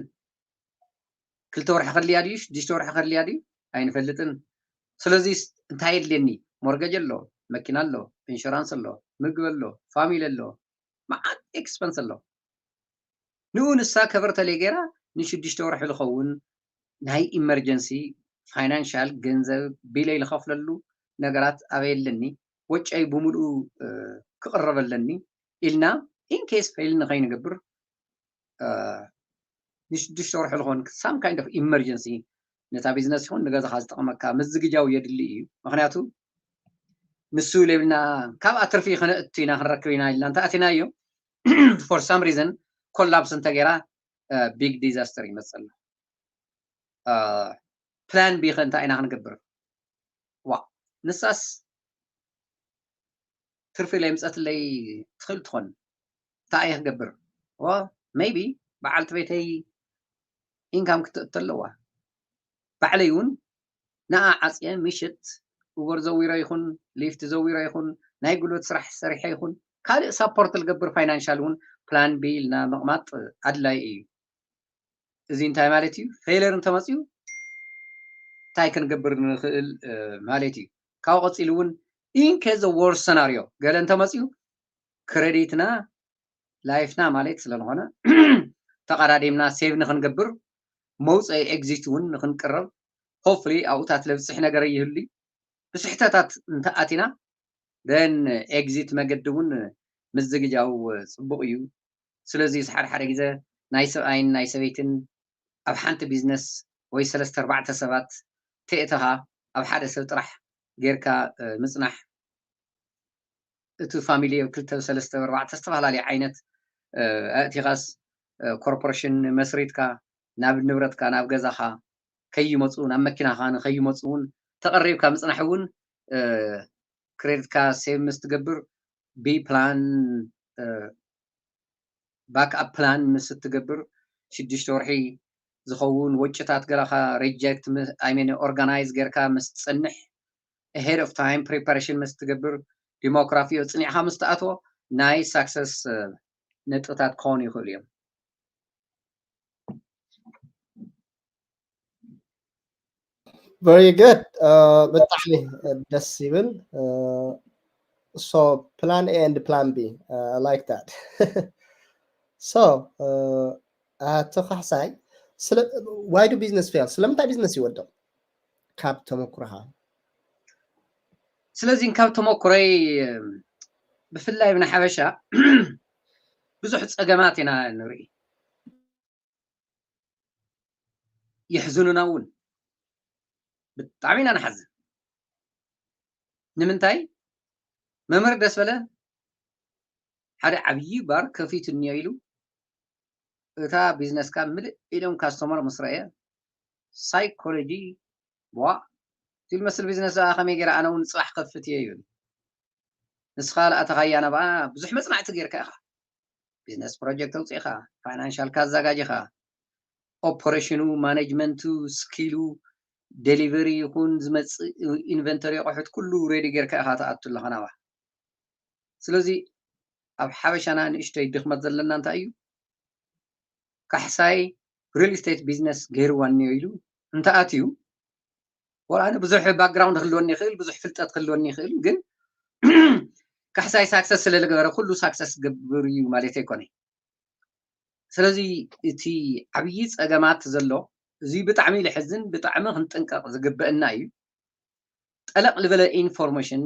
ክልተ ወርሒ ከድልያ ድዩ ሽዱሽተ ወርሒ ከድልያ ድዩ? ኣይንፈልጥን። ስለዚ እንታይ የድልየኒ? ሞርገጅ ኣሎ፣ መኪና ኣሎ፣ ኢንሹራንስ ኣሎ፣ ምግቢ ኣሎ፣ ፋሚሊ ኣሎ፣ መዓት ኤክስፐንስ ኣሎ። ንኡ ንሳ ከቨር ተለይ ገይራ ንሽዱሽተ ወርሒ ዝኸውን ናይ ኢመርጀንሲ ፋይናንሻል ገንዘብ ቢለይ ዝኸፍለሉ ነገራት ኣበይ ኣለኒ፣ ወጨይ ብምልኡ ክቕረብ ኣለኒ ኢልና ኢንኬስ ፌል ንኸይንገብር ንሽዱሽተ ወርሒ ዝኾን ሳም ካይንድ ኦፍ ኢመርጀንሲ ነታ ቢዝነስ ይኹን ንገዛኻ ዝጠቕመካ ምዝግጃው የድሊ እዩ። ምክንያቱ ንሱ ለብልና ካብኣ ትርፊ ከነእቱ ኢና ክንረክብ ኢና ኢልና እንተ ኣቲናዮ ፎር ሳም ሪዘን ኮላፕስ እንተገይራ ቢግ ዲዛስተር ይመፅእ ኣሎ። ፕላን ቢ ከ እንታይ ኢና ክንገብር? ዋ ንሳስ ትርፊ ለይምፀትለይ ትኽእል ትኾን እንታይ እየ ክገብር? ሜይቢ በዓልቲ ቤተይ ኢንካም ክትእቶ ኣለዋ። ባዕለይ እውን ንኣ ዓፅየ ምሽት ኡበር ዘዊሮ ይኹን ሊፍት ዘዊሮ ይኹን ናይ ጉልበት ስራሕ ሰሪሐ ይኹን ካልእ ሳፖርት ልገብር ፋይናንሻል እውን ፕላን ቢ ኢልና ምቕማጥ ኣድላይ እዩ። እዚ እንታይ ማለት እዩ? ፌለር እንተመፅኡ እንታይ ክንገብር ንኽእል ማለት እዩ። ካብኡ ቀፂሉ እውን ኢንኬዝ ወርስ ሰናሪዮ ገለ እንተመፅኡ ክረዲትና ላይፍና ማለት ስለዝኾነ ተቐዳዲምና ሴቭ ንክንገብር መውፀኢ ኤግዚት እውን ንክንቅረብ ሆፍሊ ኣብኡታት ለብፅሕ ነገር ይህሉ ብስሕተታት እንተኣቲና ደን ኤግዚት መገዲ እውን ምዝግጃው ፅቡቕ እዩ። ስለዚ ሓደ ሓደ ግዜ ናይ ሰብኣይን ናይ ሰበይትን ኣብ ሓንቲ ቢዝነስ ወይ ሰለስተ ኣርባዕተ ሰባት ተእተኻ ኣብ ሓደ ሰብ ጥራሕ ጌርካ ምፅናሕ እቲ ፋሚሊ ኣብ ክልተ ሰለስተ ኣርባዕተ ዝተፈላለዩ ዓይነት ኣእቲኻስ ኮርፖሬሽን መስሪትካ ናብ ንብረትካ ናብ ገዛኻ ከይመፁ ናብ መኪናኻ ንከይመፁ እውን ተቐሪብካ ምፅናሕ እውን ክሬዲትካ ሴቭ ምስ ትገብር ቢ ፕላን backup plan ምስ እትገብር ሽዱሽተ ወርሒ ዝኸውን ወጭታት ገላኻ reject I mean organize ጌርካ ምስ ትጸንሕ ahead of time preparation ምስ ትገብር demography ኣጽኒዕካ ምስ ትኣትዎ ናይ success ነጥብታት ክኾኑ ይኽእሉ እዮም። Very good. ብጣዕሚ ደስ ይብል። So plan A and plan B, I like that. So ኣቶ ካሕሳይ፣ why do business fail? ስለምንታይ ቢዝነስ ይወድቕ? ካብ ተመኩሮኻ። ስለዚ ካብ ተመኩሮይ ብፍላይ ብናይ ሓበሻ ብዙሕ ፀገማት ኢና ንርኢ። የሕዝኑና እውን ብጣዕሚ ኢና ንሓዝን። ንምንታይ? መምህር ደስበለ ሓደ ዓብዪ ባር ከፊቱ እኒኦ ኢሉ እታ ቢዝነስካ ምልእ ኢሎም ካስተመር ምስ ረኣየ ሳይኮሎጂ ዋ እቲ ዝመስል ቢዝነስ ከመይ ገይረ ኣነ እውን ፅባሕ ከፍት እየ ይብል። ንስኻ ዝኣተኻያ ናብኣ ብዙሕ መፅናዕቲ ጌርካ ኢኻ። ቢዝነስ ፕሮጀክት ኣውፂእኻ፣ ፋይናንሻልካ ኣዘጋጂኻ፣ ኦፐሬሽኑ፣ ማኔጅመንቱ፣ ስኪሉ፣ ዴሊቨሪ ይኹን ዝመፅእ ኢንቨንተሪ ኣቑሑት ኩሉ ሬዲ ጌርካ ኢኻ ትኣቱ ኣለኻ ናብኣ። ስለዚ ኣብ ሓበሻና ንእሽተይ ድኽመት ዘለና እንታይ እዩ? ካሕሳይ ሪል ስቴት ቢዝነስ ገይርዋ እኒኦ ኢሉ እንተኣትዩ ወላ ኣነ ብዙሕ ባክግራውንድ ክህልወኒ ይኽእል፣ ብዙሕ ፍልጠት ክህልወኒ ይኽእል፣ ግን ካሕሳይ ሳክሰስ ስለ ዝገበረ ኩሉ ሳክሰስ ዝገብር እዩ ማለት ኣይኮነ። ስለዚ እቲ ዓብዪ ፀገማት ዘሎ እዚ ብጣዕሚ ልሕዝን ብጣዕሚ ክንጥንቀቕ ዝግበአና እዩ። ጠለቕ ዝበለ ኢንፎርሜሽን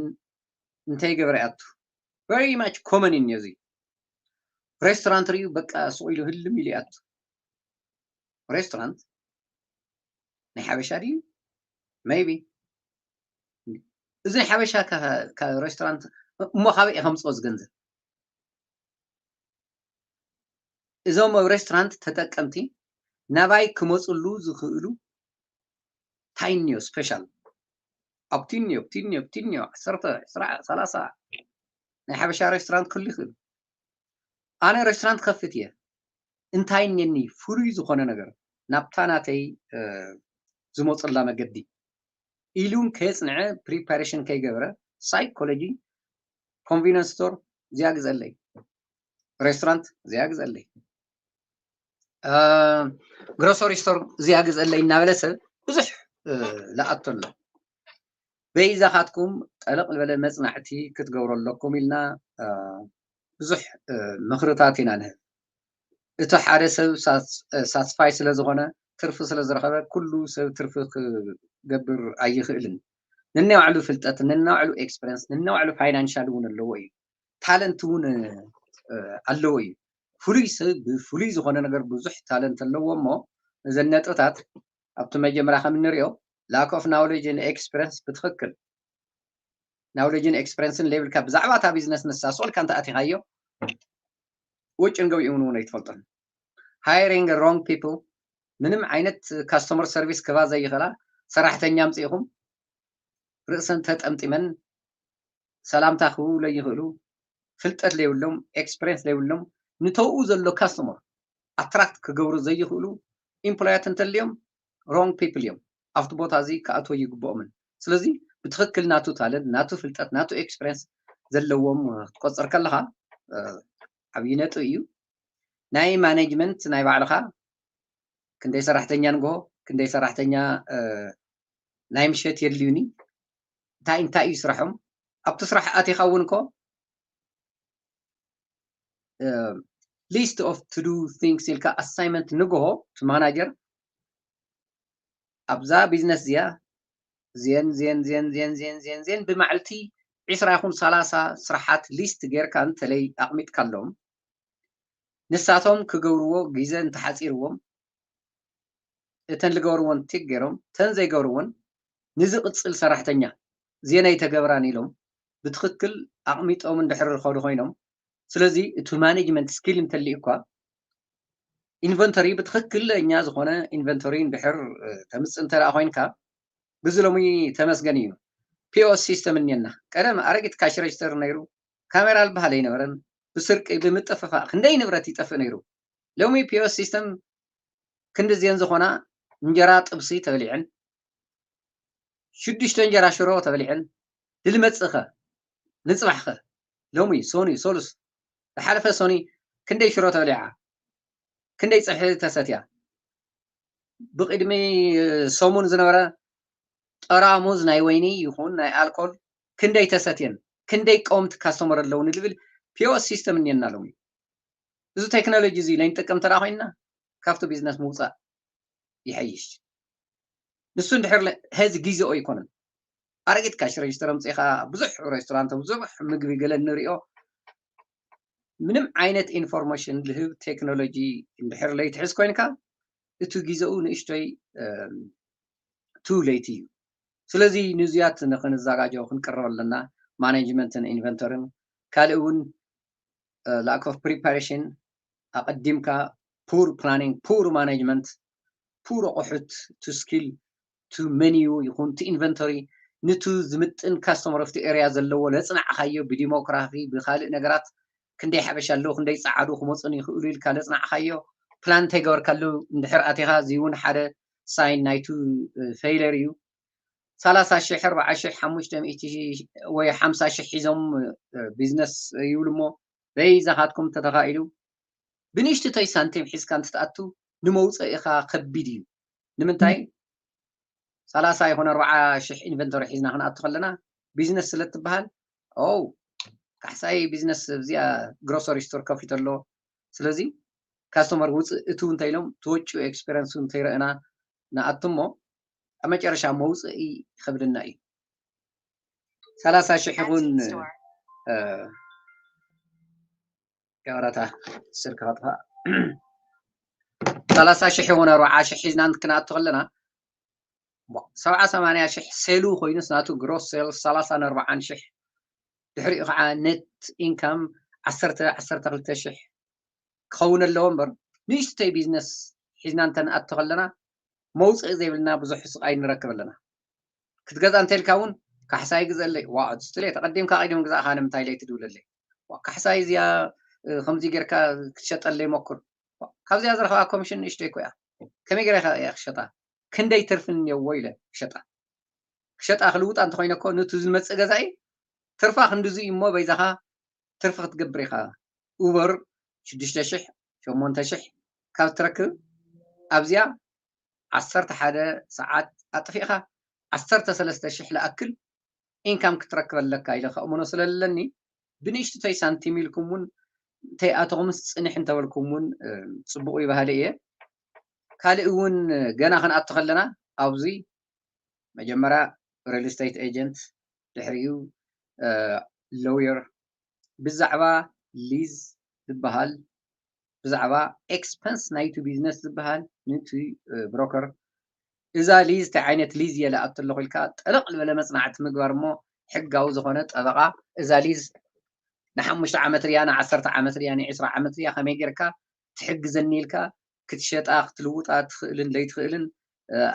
እንተይገበረ ኣቱ very much common እዩ እዚ። ሬስቶራንት ሪኡ በቃ ስቕ ኢሉ ህልም ኢሉ ኣቱ። ሬስቶራንት ናይ ሓበሻ ድዩ? ሜይቢ እዚ ናይ ሓበሻ ካብ ሬስቶራንት እሞ ካበይ እዩ ከምፅኦ እዚ ገንዘብ? እዞም ኣብ ሬስቶራንት ተጠቀምቲ ናባይ ክመፅሉ ዝኽእሉ እንታይ እኒኦ ስፔሻል ኣብቲ እኒኦ ኣብቲ እኒኦ ኣብቲ እኒኦ ዓሰርተ ዕስራ ሰላሳ ናይ ሓበሻ ሬስቶራንት ክህሉ ይኽእል። ኣነ ሬስቶራንት ከፍት እየ እንታይ እኒኒ ፍሉይ ዝኾነ ነገር ናብታ ናተይ ዝመፅላ መገዲ ኢሉን ከየፅንዐ ፕሪፓሬሽን ከይገበረ ሳይኮሎጂ ኮንቪነንስ ስቶር እዚኣ ግዘለይ፣ ሬስቶራንት እዚኣ ግዘለይ፣ ግሮሰሪ ስቶር እዚኣ ግዘለይ እናበለ ሰብ ብዙሕ ለኣቶ ኣሎ። በይዛኻትኩም ጠለቕ ዝበለ መፅናዕቲ ክትገብሩ ኣለኩም ኢልና ብዙሕ ምኽርታት ኢና ንህብ። እቲ ሓደ ሰብ ሳትስፋይ ስለ ዝኾነ ትርፊ ስለ ዝረኸበ ኩሉ ሰብ ትርፊ ክገብር ኣይኽእልን። ነናይ ባዕሉ ፍልጠት፣ ነናይ ባዕሉ ኤክስፐሪንስ፣ ነናይ ባዕሉ ፋይናንሻል እውን ኣለዎ እዩ። ታለንት እውን ኣለዎ እዩ። ፍሉይ ሰብ ብፍሉይ ዝኾነ ነገር ብዙሕ ታለንት ኣለዎ እሞ እዘን ነጥብታት ኣብቲ መጀመርያ ከም እንሪኦ lack of knowledge and experience ብትኽክል ናውሌጅን ኤክስፐሪንስን ለይብልካ ብዛዕባ እታ ቢዝነስ ንሳ ስቕ ኢልካ እንተኣቲኻዮ ውጭ ንገቢኡ እውን ኣይትፈልጦን። ሃይሪንግ ሮንግ ፒፕል ምንም ዓይነት ካስተመር ሰርቪስ ክባ ዘይኽእላ ሰራሕተኛ ኣምፂእኹም ርእሰን ተጠምጢመን ሰላምታ ክህቡ ለይኽእሉ ፍልጠት ለይብሎም ኤክስፐሪንስ ለይብሎም ንተውኡ ዘሎ ካስተመር ኣትራክት ክገብሩ ዘይኽእሉ ኢምፕሎያት እንተልዮም ሮንግ ፒፕል እዮም ኣብቲ ቦታ እዚ ክኣትዎ ይግብኦምን። ስለዚ ብትኽክል ናቱ ታለንት ናቱ ፍልጠት ናቱ ኤክስፐሪንስ ዘለዎም ክትቆፅር ከለኻ ዓብዪ ነጥብ እዩ። ናይ ማኔጅመንት ናይ ባዕልኻ ክንደይ ሰራሕተኛ ንግሆ ክንደይ ሰራሕተኛ ናይ ምሸት የድልዩኒ እንታይ እንታይ እዩ ስራሖም ኣብቲ ስራሕ ኣቲኻ እውን እኮ list of to do things ኢልካ ኣሳይመንት ንግሆ እቲ ማናጀር ኣብዛ ቢዝነስ እዚኣ ዜን ዜን ዜን ዜን ዜን ዜን ዜን ብማዕልቲ ዒስራ ይኹን ሰላሳ ስራሓት ሊስት ጌርካ እንተለይ ኣቕሚጥካሎም ንሳቶም ክገብርዎ ግዜ እንተሓፂርዎም እተን ዝገብርዎን ቲክ ገይሮም እተን ዘይገብርዎን ንዝቕፅል ሰራሕተኛ ዜና ኣይተገብራን ኢሎም ብትኽክል ኣቕሚጦም እንድሕር ዝኸዱ ኮይኖም ስለዚ እቲ ማኔጅመንት ስኪል እንተልዩ እኳ ኢንቨንቶሪ ብትኽክለኛ ዝኾነ ኢንቨንቶሪ እንድሕር ተምፅእ እንተ ኮይንካ ብዚ ሎሚ ተመስገን እዩ ፒኦስ ሲስተም እኒና ቀደም ኣረጊት ካሽ ሬጅስተር ነይሩ ካሜራ ዝበሃል ኣይነበረን ብስርቂ ብምጥፍፋእ ክንደይ ንብረት ይጠፍእ ነይሩ። ሎሚ ፒኦስ ሲስተም ክንዲ እዚአን ዝኾና እንጀራ ጥብሲ ተበሊዐን፣ ሽዱሽተ እንጀራ ሽሮ ተበሊዐን። ልልመፅእኸ ንፅባሕኸ ሎሚ ሶኒ ሶሉስ ዝሓለፈ ሶኒ ክንደይ ሽሮ ተበሊዓ፣ ክንደይ ፀብሒ ተሰትያ። ብቅድሚ ሰሙን ዝነበረ ጠራሙዝ ናይ ወይኒ ይኹን ናይ ኣልኮል ክንደይ ተሰትየን፣ ክንደይ ቀወምቲ ካስተመር ኣለውኒ ዝብል ፒኦስ ሲስተም እኒአና ሎሚ። እዚ ቴክኖሎጂ እዚ ለይንጥቀም ተዳ ኮይንና ካብቲ ቢዝነስ ምውፃእ ይሐይሽ። ንሱ እንድሕር ለ- ሄዚ ግዜኦ ኣይኮነን። ኣረጊት ካሽ ሬጅስተር ኣምፂኻ ብዙሕ ሬስቶራንት ብዙሕ ምግቢ ገለ እንሪኦ ምንም ዓይነት ኢንፎርሜሽን ልህብ ቴክኖሎጂ እንድሕር ለይትሕዝ ኮይንካ እቲ ግዜኡ ንእሽቶይ ቱ ሌት እዩ። ስለዚ ንዙያት ንክንዘጋጀው ክንቅረብ ኣለና። ማኔጅመንትን ኢንቨንተርን ካልእ እውን lack of preparation ኣቐዲምካ poor planning poor management poor ኣቑሑት to skill to menu ይኹን to inventory ንቱ ዝምጥን ካስተመር ኣብቲ ኤርያ ዘለዎ ለፅናዕኻዮ ብዲሞክራፊ ብካልእ ነገራት ክንደይ ሓበሻ ኣለዉ ክንደይ ፀዓዱ ክመፁን ይኽእሉ ኢልካ ለፅናዕኻዮ ፕላን እንተይገበርካሉ እንድሕር ኣቲኻ እዚ እውን ሓደ ሳይን ናይቱ ፌይለር እዩ። ሰላሳ ሽሕ ኣርባዓ ሽሕ ሓሙሽተ ሚእቲ ወይ ሓምሳ ሽሕ ሒዞም ቢዝነስ ይብሉ እሞ በይዛኻትኩም ተተኻኢሉ ብንእሽትተይ ሳንቲም ሒዝካ እንትትኣቱ ንመውፅኢኻ ከቢድ እዩ። ንምንታይ ሰላሳ ይኹን ኣርባዓ ሽሕ ኢንቨንቶሪ ሒዝና ክንኣቱ ከለና ቢዝነስ ስለ ትበሃል ኦ ካሕሳይ ቢዝነስ እዚኣ ግሮሰሪ ስቶር ከፊት ኣሎ ስለዚ ካስተመር ውፅእ እትው እንታይ ኢሎም ትወጭኡ ኤክስፔረንስ እንተይረእና ንኣቱ እሞ ኣብ መጨረሻ መውፅኢ ይኸብድና እዩ ሰላሳ ሽሕ እውን ያወራታ ስልክ ከጥፋ ሰላሳ ሽሕ እውን ኣርባዓ ሽሕ ሒዝና ክንኣቱ ከለና ሰብዓ ሰማንያ ሽሕ ሴሉ ኮይኑስ ናቱ ግሮስ ሴል ሰላሳን ኣርባዓን ሽሕ ድሕሪኡ ከዓ ነት ኢንካም ዓሰርተ ዓሰርተ ክልተ ሽሕ ክኸውን ኣለዎ እምበር ንእሽተይ ቢዝነስ ሒዝና እንተንኣቶ ከለና መውፅኢ ዘይብልና ብዙሕ ስቃይ ንረክብ ኣለና ክትገዛ እንተልካ እውን ካሕሳይ ግዘለይ ዋ ስትለ ተቀዲምካ ቀዲም ግዛእካ ንምንታይ ለይ ትድውለለይ ካሕሳይ እዚኣ ከምዚ ጌርካ ክትሸጠለይ ሞክር ካብዚኣ ዝረኸባ ኮሚሽን ንእሽተይ ኮያ ከመይ ገይረ እያ ክሸጣ ክንደይ ትርፊ እኒአዎ ኢለ ክሸጣ ክሸጣ ክልውጣ እንተኮይነ እኮ ነቱ ዝመፅእ ገዛኢ ትርፋ ክንድዙ እዩ እሞ በይዛኻ ትርፊ ክትገብር ኢኻ ኡበር ሽዱሽተ ሽሕ ሸሞንተ ሽሕ ካብ ትረክብ ኣብዚኣ ዓሰርተ ሓደ ሰዓት ኣጥፊእኻ ዓሰርተ ሰለስተ ሽሕ ዝኣክል ኢንካም ክትረክብ ኣለካ ኢለ ከእምኖ ስለለኒ ብንእሽትተይ ሳንቲም ኢልኩም እውን እንተይኣተኹምስ ፅንሕ እንተበልኩም እውን ፅቡቅ ይባህሊ እየ ካልእ እውን ገና ክንኣቱ ከለና ኣብዚ መጀመርያ ሪል ስቴት ኤጀንት ድሕሪኡ ሎየር ብዛዕባ ሊዝ ዝበሃል ብዛዕባ ኤክስፐንስ ናይቲ ቢዝነስ ዝበሃል ንቲ ብሮከር እዛ ሊዝ እንታይ ዓይነት ሊዝ እየ ለኣቱ ኣለኹ ኢልካ ጠለቕ ዝበለ መፅናዕቲ ምግባር እሞ ሕጋዊ ዝኾነ ጠበቃ እዛ ሊዝ ንሓሙሽተ ዓመት ርያ ንዓሰርተ ዓመት ርያ ንዕስራ ዓመት ርያ ከመይ ጌርካ ትሕግዘኒ ኢልካ ክትሸጣ ክትልውጣ ትኽእልን ለይትኽእልን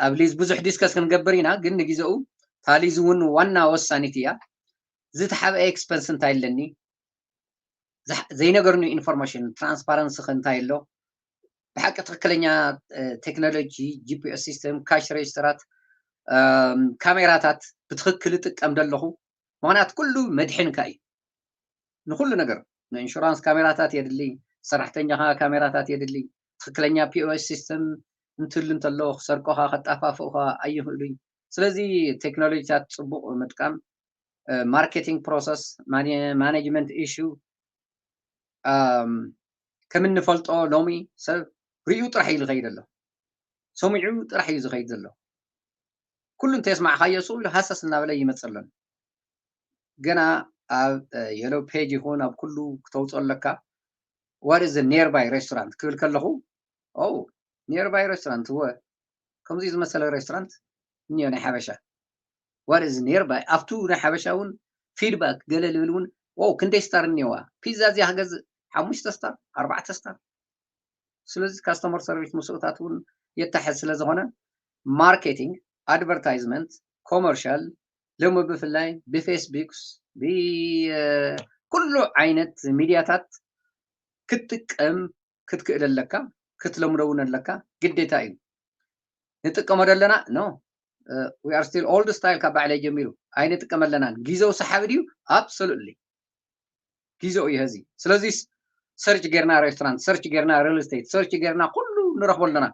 ኣብ ሊዝ ብዙሕ ዲስከስ ክንገብር ኢና ግን ንግዜኡ እታ ሊዝ እውን ዋና ወሳኒት እያ ዝተሓብአ ኤክስፐንስ እንታይ ኣለኒ ዘይነገርኒ ኢንፎርሜሽን ትራንስፓረንሲ ከ እንታይ ኣሎ ብሓቂ ትክክለኛ ቴክኖሎጂ ጂፒኤስ ሲስተም ካሽ ሬጅስተራት ካሜራታት ብትክክል እጥቀም ደለኹ ምክንያት ኩሉ መድሕንካ እዩ ንኩሉ ነገር ንኢንሹራንስ ካሜራታት የድሊ ሰራሕተኛካ ካሜራታት የድሊ ትክክለኛ ፒኦኤስ ሲስተም እንትህሉ እንተሎ ክሰርቆካ ከጣፋፍኡካ ኣይኽእሉይ ስለዚ ቴክኖሎጂታት ፅቡቅ ምጥቃም ማርኬቲንግ ፕሮሰስ ማኔጅመንት ኢሹ ከም እንፈልጦ ሎሚ ሰብ ርእዩ ጥራሕ እዩ ዝኸይድ ኣሎ ሰሚዑ ጥራሕ እዩ ዝኸይድ ዘሎ ኩሉ እንተየስማዕካዮ ስሉ ሃሰስ እናበለ ይመፅእ ኣሎ ገና ኣብ የሎ ፔጅ ይኹን ኣብ ኩሉ ክተውፅኦ ኣለካ what is nearby restaurant ክብል ከለኹ ኦ nearby restaurant እወ ከምዚ ዝመሰለ ሬስቶራንት እኒኦ ናይ ሓበሻ what is nearby ኣብቱ ናይ ሓበሻ እውን ፊድባክ ገለ ልብል እውን ው ክንደይ ስታር እኒዋ ፒዛ እዚኣ ክገዝእ ሓሙሽተ ስታር ኣርባዕተ ስታር ስለዚ ካስተመር ሰርቪስ ምስኡታት እውን የተሐዝ ስለ ዝኾነ ማርኬቲንግ ኣድቨርታይዝመንት ኮመርሻል ሎሚ ብፍላይ ብፌስቡክስ ብኩሉ ዓይነት ሚድያታት ክትጥቀም ክትክእል ኣለካ። ክትለምዶ እውን ኣለካ። ግዴታ እዩ። ንጥቀመዶ ኣለና? No. We are still old style ካብ ባዕለይ ጀሚሩ ኣይንጥቀመለናን። ጊዜው ሰሓቢ ድዩ? Absolutely. ጊዜኡ እዩ ሀዚ። ስለዚ ሰርች ጌርና ሬስቶራንት፣ ሰርች ጌርና ሪል ስቴት፣ ሰርች ጌርና ኩሉ ንረኽቦ ኣለና።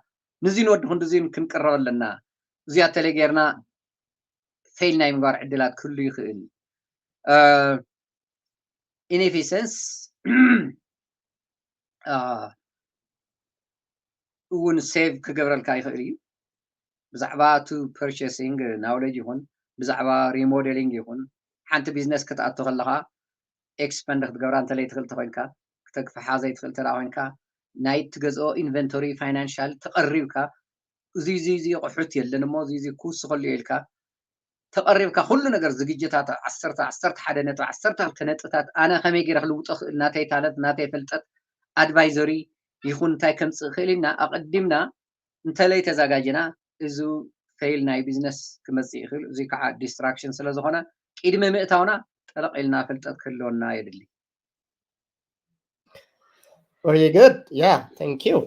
ንዚ ንወዲ ክንድዚ ክንቅረብ ኣለና። እዚኣ ተለይ ጌርና ፌል ናይ ምግባር ዕድላት ክህሉ ይኽእል። ኢንኤፊሰንስ እውን ሴቭ ክገብረልካ ይኽእል እዩ። ብዛዕባ እቲ ፐርቸሲንግ ናውሌጅ ይኹን ብዛዕባ ሪሞዴሊንግ ይኹን ሓንቲ ቢዝነስ ክትኣቱ ከለኻ ኤክስፐንድ ክትገብራ እንተለይ ትኽእል ተኮይንካ ክተግፍሓ ዘይትኽእል ተዳ ኮይንካ ናይ ትገዝኦ ኢንቨንቶሪ ፋይናንሻል ተቐሪብካ እዚ እዚ እዚ ቁሑት የለን እሞ እዚ እዚ ክውስኸሉ እየ ኢልካ ተቐሪብካ ኩሉ ነገር ዝግጅታት ዓሰርተ ዓሰርተ ሓደ ነጥቢ ዓሰርተ ክልተ ነጥብታት ኣነ ከመይ ገይረ ክልውጦ ክእል ናተይ ታለንት ናተይ ፍልጠት ኣድቫይዘሪ ይኹን እንታይ ከምፅእ ክእል ኢና ኣቐዲምና እንተለይ ተዛጋጅና እዚ ፌል ናይ ቢዝነስ ክመፅእ ይኽእል። እዚ ከዓ ዲስትራክሽን ስለ ዝኾነ ቅድሚ ምእታውና ጠለቕ ኢልና ፍልጠት ክህልወና የድሊ። Very good. Yeah, thank you.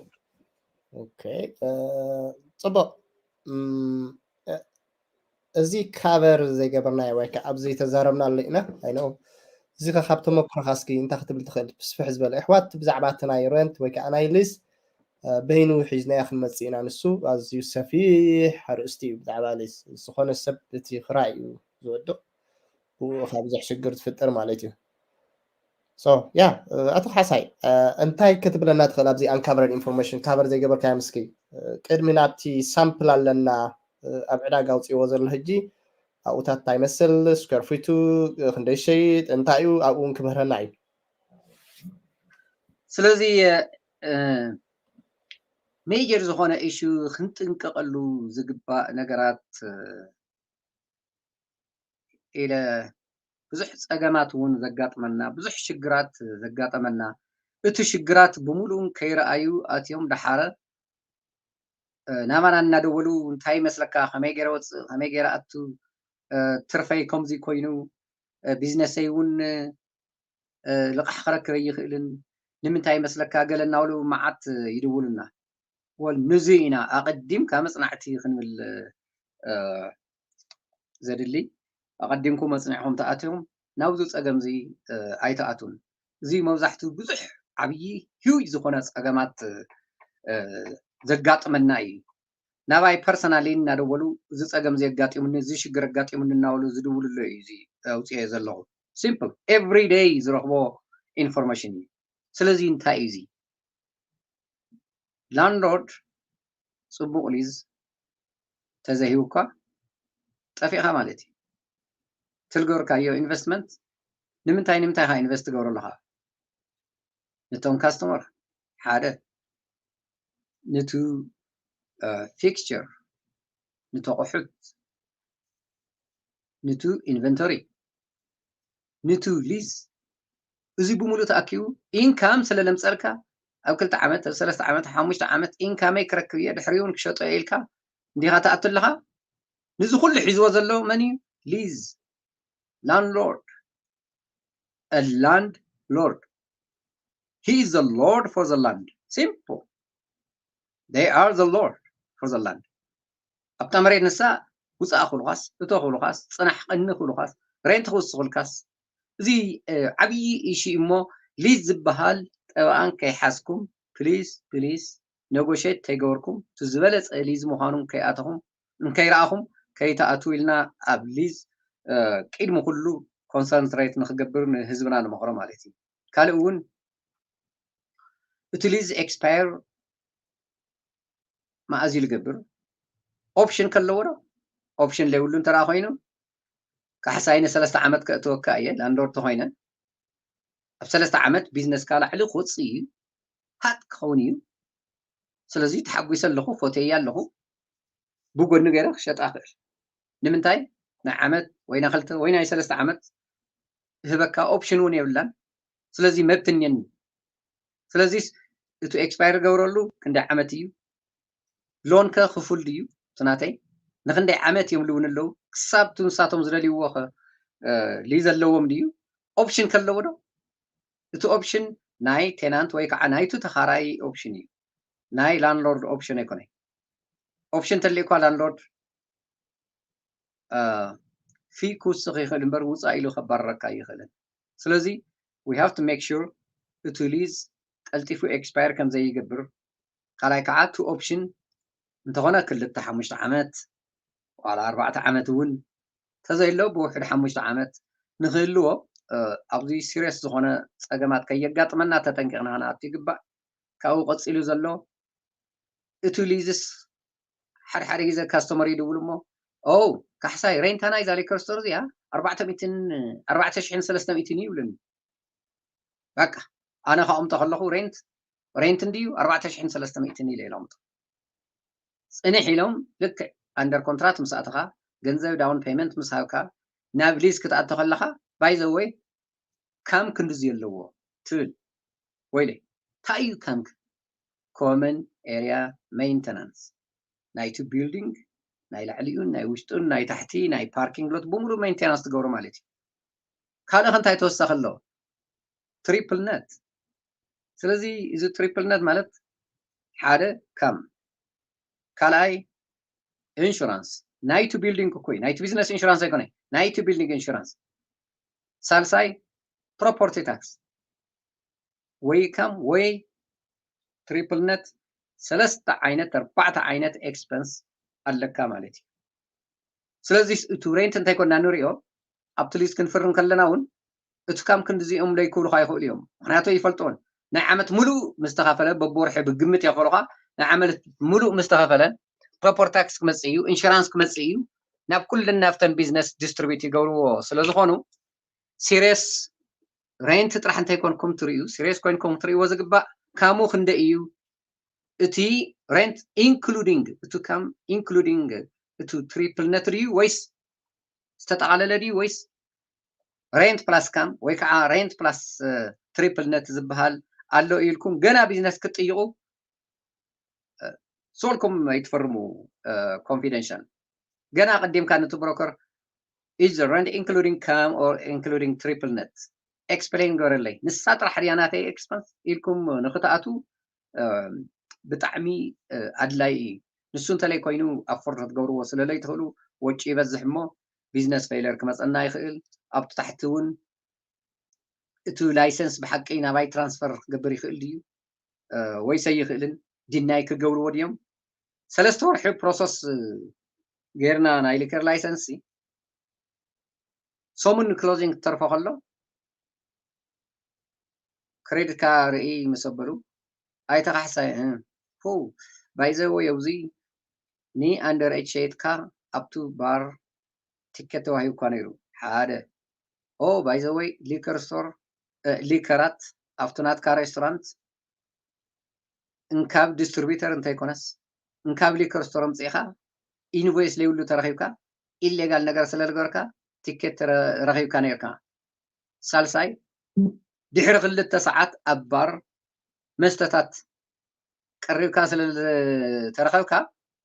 Okay. ፅቡቕ። እዚ ካቨር ዘይገበርናዮ ወይ ከዓ ኣብዚ ተዛረብናሉ ኢና። ኣይ ኖ እዚ ከ ካብ ተመክሮኻ እስኪ እንታይ ክትብል ትኽእል? ብስፍሕ ዝበለ ኣሕዋት ብዛዕባ እቲ ናይ ሬንት ወይ ከዓ ናይ ሊዝ በይኑ ሒዝናዮ ክንመፅእ ኢና። ንሱ ኣዝዩ ሰፊሕ ኣርእስቲ እዩ። ብዛዕባ ሊዝ ዝኾነ ሰብ እቲ ክራይ እዩ ዝወድቕ ብኡ ከዓ ብዙሕ ሽግር ትፍጥር ማለት እዩ። ሶ ያ ኣቶ ካሕሳይ እንታይ ክትብለና ትኽእል ኣብዚ ኣንካቨረድ ኢንፎርሜሽን ካቨር ዘይገበርካዮ ምስኪ ቅድሚ ናብቲ ሳምፕል ኣለና ኣብ ዕዳጋ ኣውፅእዎ ዘሎ ሕጂ ኣብኡታት እንታይ ይመስል ስኩር ፊቱ ክንደይ ሸይጥ እንታይ እዩ ኣብኡ እውን ክምህረና እዩ። ስለዚ ሜጀር ዝኾነ ኢሹ ክንጥንቀቐሉ ዝግባእ ነገራት ኢለ ብዙሕ ፀገማት እውን ዘጋጥመና ብዙሕ ሽግራት ዘጋጠመና እቲ ሽግራት ብምሉእን ከይረኣዩ ኣትዮም ደሓረ ናባና እናደወሉ እንታይ ይመስለካ ከመይ ገይረ ወፅእ ከመይ ገይረ ኣቱ ትርፈይ ከምዚ ኮይኑ ቢዝነሰይ እውን ልቓሕ ክረክብ ኣይኽእልን ንምንታይ ይመስለካ ገለ እናበሉ መዓት ይድውሉና ወል ንዙ ኢና ኣቐዲምካ መፅናዕቲ ክንብል ዘድሊ ኣቐዲምኩም ኣፅኒዕኹም ተኣትዮም ናብዚ ፀገም እዚ ኣይተኣትውን። እዚ መብዛሕትኡ ብዙሕ ዓብዪ ሂውጅ ዝኾነ ፀገማት ዘጋጥመና እዩ። ናባይ ፐርሰናሊ እናደወሉ እዚ ፀገም እዚ ኣጋጢሙኒ እዚ ሽግር ኣጋጢሙኒ እናበሉ ዝድውልሎ እዩ እዚ ኣውፅኦ ዘለኹ። ሲምፕል ኤቭሪ ደይ ዝረኽቦ ኢንፎርሜሽን እዩ። ስለዚ እንታይ እዩ እዚ ላንድሎርድ ፅቡቕ ሊዝ ተዘይህቡካ ጠፊእኻ ማለት እዩ። ትልገርካዮ ኢንቨስትመንት ንምንታይ ንምንታይ ኢኻ ኢንቨስት ትገብሮ ኣለኻ? ነቶም ካስተመር ሓደ፣ ነቱ ፊክስቸር፣ ነቱ ኣቑሑት፣ ነቱ ኢንቨንቶሪ፣ ነቱ ሊዝ፣ እዚ ብምሉእ ተኣኪቡ ኢንካም ስለ ለምፀልካ ኣብ ክልተ ዓመት ኣብ ሰለስተ ዓመት ሓሙሽተ ዓመት ኢንካመይ ክረክብ እየ ድሕሪኡ እውን ክሸጦ እየ ኢልካ እንዲኻ ትኣቱ ኣለኻ። ነዚ ኩሉ ሒዝዎ ዘሎ መን እዩ? ሊዝ ላንድሎርድ። A landlord. He is the lord for the land. Simple. They are the lord for the land. ኣብታ መሬት ንሳ ውፃእ ክብሉኻስ እቶ ክብሉኻስ ፅናሕ ቀኒ ክብሉኻስ ሬንት ክውስኹልካስ እዚ ዓብዪ ኢሹ እሞ ሊዝ ዝበሃል ጠበኣን ከይሓዝኩም ፕሊስ ፕሊስ ነጎሼት ተይገበርኩም እቲ ዝበለፀ ሊዝ ምዃኑ ከይኣተኹም እንከይረኣኹም ከይተኣትዉ ኢልና ኣብ ሊዝ ቅድሚ ኩሉ ኮንሰንትሬት ንክገብር ንህዝብና ንመኽሮ ማለት እዩ። ካልእ እውን እቲ ሊዝ ኤክስፓየር መኣዝ እዩ ዝገብር? ኦፕሽን ከለዎ ዶ? ኦፕሽን ዘይብሉ እንተደኣ ኮይኑ ካሕሳይ ንሰለስተ ዓመት ከእትወካ እየ ላንድሎርድ ተኮይነ ኣብ ሰለስተ ዓመት ቢዝነስካ ላዕሊ ክወፅእ እዩ ሃጥ ክኸውን እዩ። ስለዚ ተሓጒሰ ኣለኹ፣ ፎተየ ኣለኹ፣ ብጎኒ ገይረ ክሸጣ እኽእል። ንምንታይ ናይ ዓመት ወይ ናይ ክልተ ወይ ናይ ሰለስተ ዓመት ዝህበካ ኦፕሽን እውን የብላን። ስለዚ መብት እኒአኒ። ስለዚስ እቲ ኤክስፓየር ገብረሉ ክንደይ ዓመት እዩ? ሎን ከ ክፉል ድዩ? እቲ ናተይ ንክንደይ ዓመት እዮም ልውን ኣለዉ? ክሳብ እቲ ንሳቶም ዝደልይዎ ከ ሊ ዘለዎም ድዩ? ኦፕሽን ከለዎ ዶ? እቲ ኦፕሽን ናይ ቴናንት ወይ ከዓ ናይቱ ተኻራይ ኦፕሽን እዩ። ናይ ላንድሎርድ ኦፕሽን ኣይኮነ። ኦፕሽን ተልእኳ ላንድሎርድ ፊ ክውስኽ ይኽእል እምበር ውፃእ ኢሉ ከባረረካ ይኽእልን። ስለዚ we have to make sure እቲ ሊዝ ቀልጢፉ ኤክስፓየር ከም ዘይገብር፣ ካልኣይ ከዓ እቲ ኦፕሽን እንተኾነ ክልተ ሓሙሽተ ዓመት ዋላ ኣርባዕተ ዓመት እውን ተዘይሎ ብውሕድ ሓሙሽተ ዓመት ንክህልዎ ኣብዚ ሲሪየስ ዝኾነ ፀገማት ከየጋጥመና ተጠንቂቕና ክንኣቱ ይግባእ። ካብኡ ቀፂሉ ዘሎ እቲ ሊዝስ ሓድሓደ ግዜ ካስተመር ይድውሉ እሞ ኦ ካሕሳይ ሬንታ ናይ ዛሊከር ስቶር እዚኣ ኣርባዕተ ሚእትን ኣርባዕተ ሽሕን ሰለስተ ሚእትን እዩ ይብሉኒ። በቃ ኣነ ከቕምጦ ከለኹ ሬንት ሬንት እንድዩ ኣርባዕተ ሽሕን ሰለስተ ሚእትን ኢለ ኢለ ኣቕምጦ። ፅንሕ ኢሎም ልክዕ ኣንደር ኮንትራት ምስ ኣተኻ ገንዘብ ዳውን ፔመንት ምስ ሃብካ ናብ ሊዝ ክትኣቶ ከለኻ ባይ ዘ ወይ ካም ክንድዚ ኣለዎ ትብል ወይለ እንታይ እዩ ካምክ ኮመን ኤሪያ ሜንተናንስ ናይቲ ቢልዲንግ ናይ ላዕሊኡን ናይ ውሽጡን ናይ ታሕቲ ናይ ፓርኪንግ ሎት ብምሉእ ሜንቴናንስ ትገብሮ ማለት እዩ። ካልእ እንታይ ተወሳኺ ኣለዎ? ትሪፕል ነት። ስለዚ እዚ ትሪፕል ነት ማለት ሓደ ካም ካልኣይ ኢንሹራንስ ናይቲ ቢልዲንግ እኮ እዩ። ናይቲ ቢዝነስ ኢንሹራንስ ኣይኮነ ናይቲ ቢልዲንግ ኢንሹራንስ። ሳልሳይ ፕሮፐርቲ ታክስ ወይ ካም ወይ ትሪፕል ነት ሰለስተ ዓይነት ኣርባዕተ ዓይነት ኤክስፐንስ ኣለካ ማለት እዩ። ስለዚ እቲ ሬንት እንታይ ኮና ንሪኦ ኣብቲ ሊዝ ክንፍርም ከለና እውን እቲ ካም ክንዲዚኦም ለይክብሉካ ይኽእሉ እዮም። ምክንያቱ ይፈልጥዎን ናይ ዓመት ሙሉእ ምስተኸፈለ በብወርሒ ብግምት የኽፈሉካ ናይ ዓመት ሙሉእ ምስተኸፈለ ፕሮፐር ታክስ ክመፅእ እዩ፣ ኢንሹራንስ ክመፅእ እዩ። ናብ ኩለን ናብተን ቢዝነስ ዲስትሪቢዩት ይገብርዎ ስለዝኾኑ ሲሪየስ ሬንት ጥራሕ እንተይኮንኩም ትርእዩ ሲሪየስ ኮይንኩም ክትርእይዎ ዝግባእ ካሙ ክንደ እዩ እቲ ሬንት ኢንክሉዲንግ እቲ ካም ኢንክሉዲንግ እቲ ትሪፕል ነት ድዩ ወይስ ዝተጠቓለለ ድዩ ወይስ ሬንት ፕላስ ካም ወይ ከዓ ሬንት ፕላስ ትሪፕል ነት ዝበሃል ኣሎ ኢልኩም ገና ቢዝነስ ክትጥይቑ ሶልኩም ኣይትፈርሙ ኮንፊደንሻል ገና ኣቐዲምካ ነቲ ብሮከር is the rent including cam or including triple net explain ገረለይ ንሳ ጥራሕ ድያ ናተይ ኤክስፐንስ ኢልኩም ንክትኣቱ ብጣዕሚ ኣድላይ እዩ። ንሱ እንተለይ ኮይኑ ኣፎርድ ክትገብርዎ ስለለይ ትኽእሉ ወጪ ይበዝሕ እሞ ቢዝነስ ፌለር ክመፀና ይኽእል። ኣብቲ ታሕቲ እውን እቲ ላይሰንስ ብሓቂ ናባይ ትራንስፈር ክገብር ይኽእል ድዩ ወይስ ኣይኽእልን? ዲናይ ክገብርዎ ድዮም? ሰለስተ ወርሒ ፕሮሰስ ጌርና ናይ ሊከር ላይሰንስ ሰሙን ክሎዚንግ ክተርፎ ከሎ ክሬዲትካ ርኢ ምስ ኣበሉ ኣይተካሕሳይ ፉ ባይዘወይ ኣብዚ ኒ ኣንደር ኤጅ ሸየጥካ ኣብቱ ባር ቲኬት ተዋሂብኳ ነይሩ ሓደ ኦ ባይዘወይ ሊከር ስቶር ሊከራት ኣብቱ ናትካ ሬስቶራንት እንካብ ዲስትሪቢተር እንተይኮነስ እንካብ ሊከር ስቶር ኣምፂእካ ኢንቮይስ ዘይብሉ ተረኪብካ ኢሌጋል ነገር ስለዝገበርካ ቲኬት ረኪብካ ነርካ። ሳልሳይ ድሕሪ ክልተ ሰዓት ኣብ ባር መስተታት ቀሪብካ ስለዝተረከብካ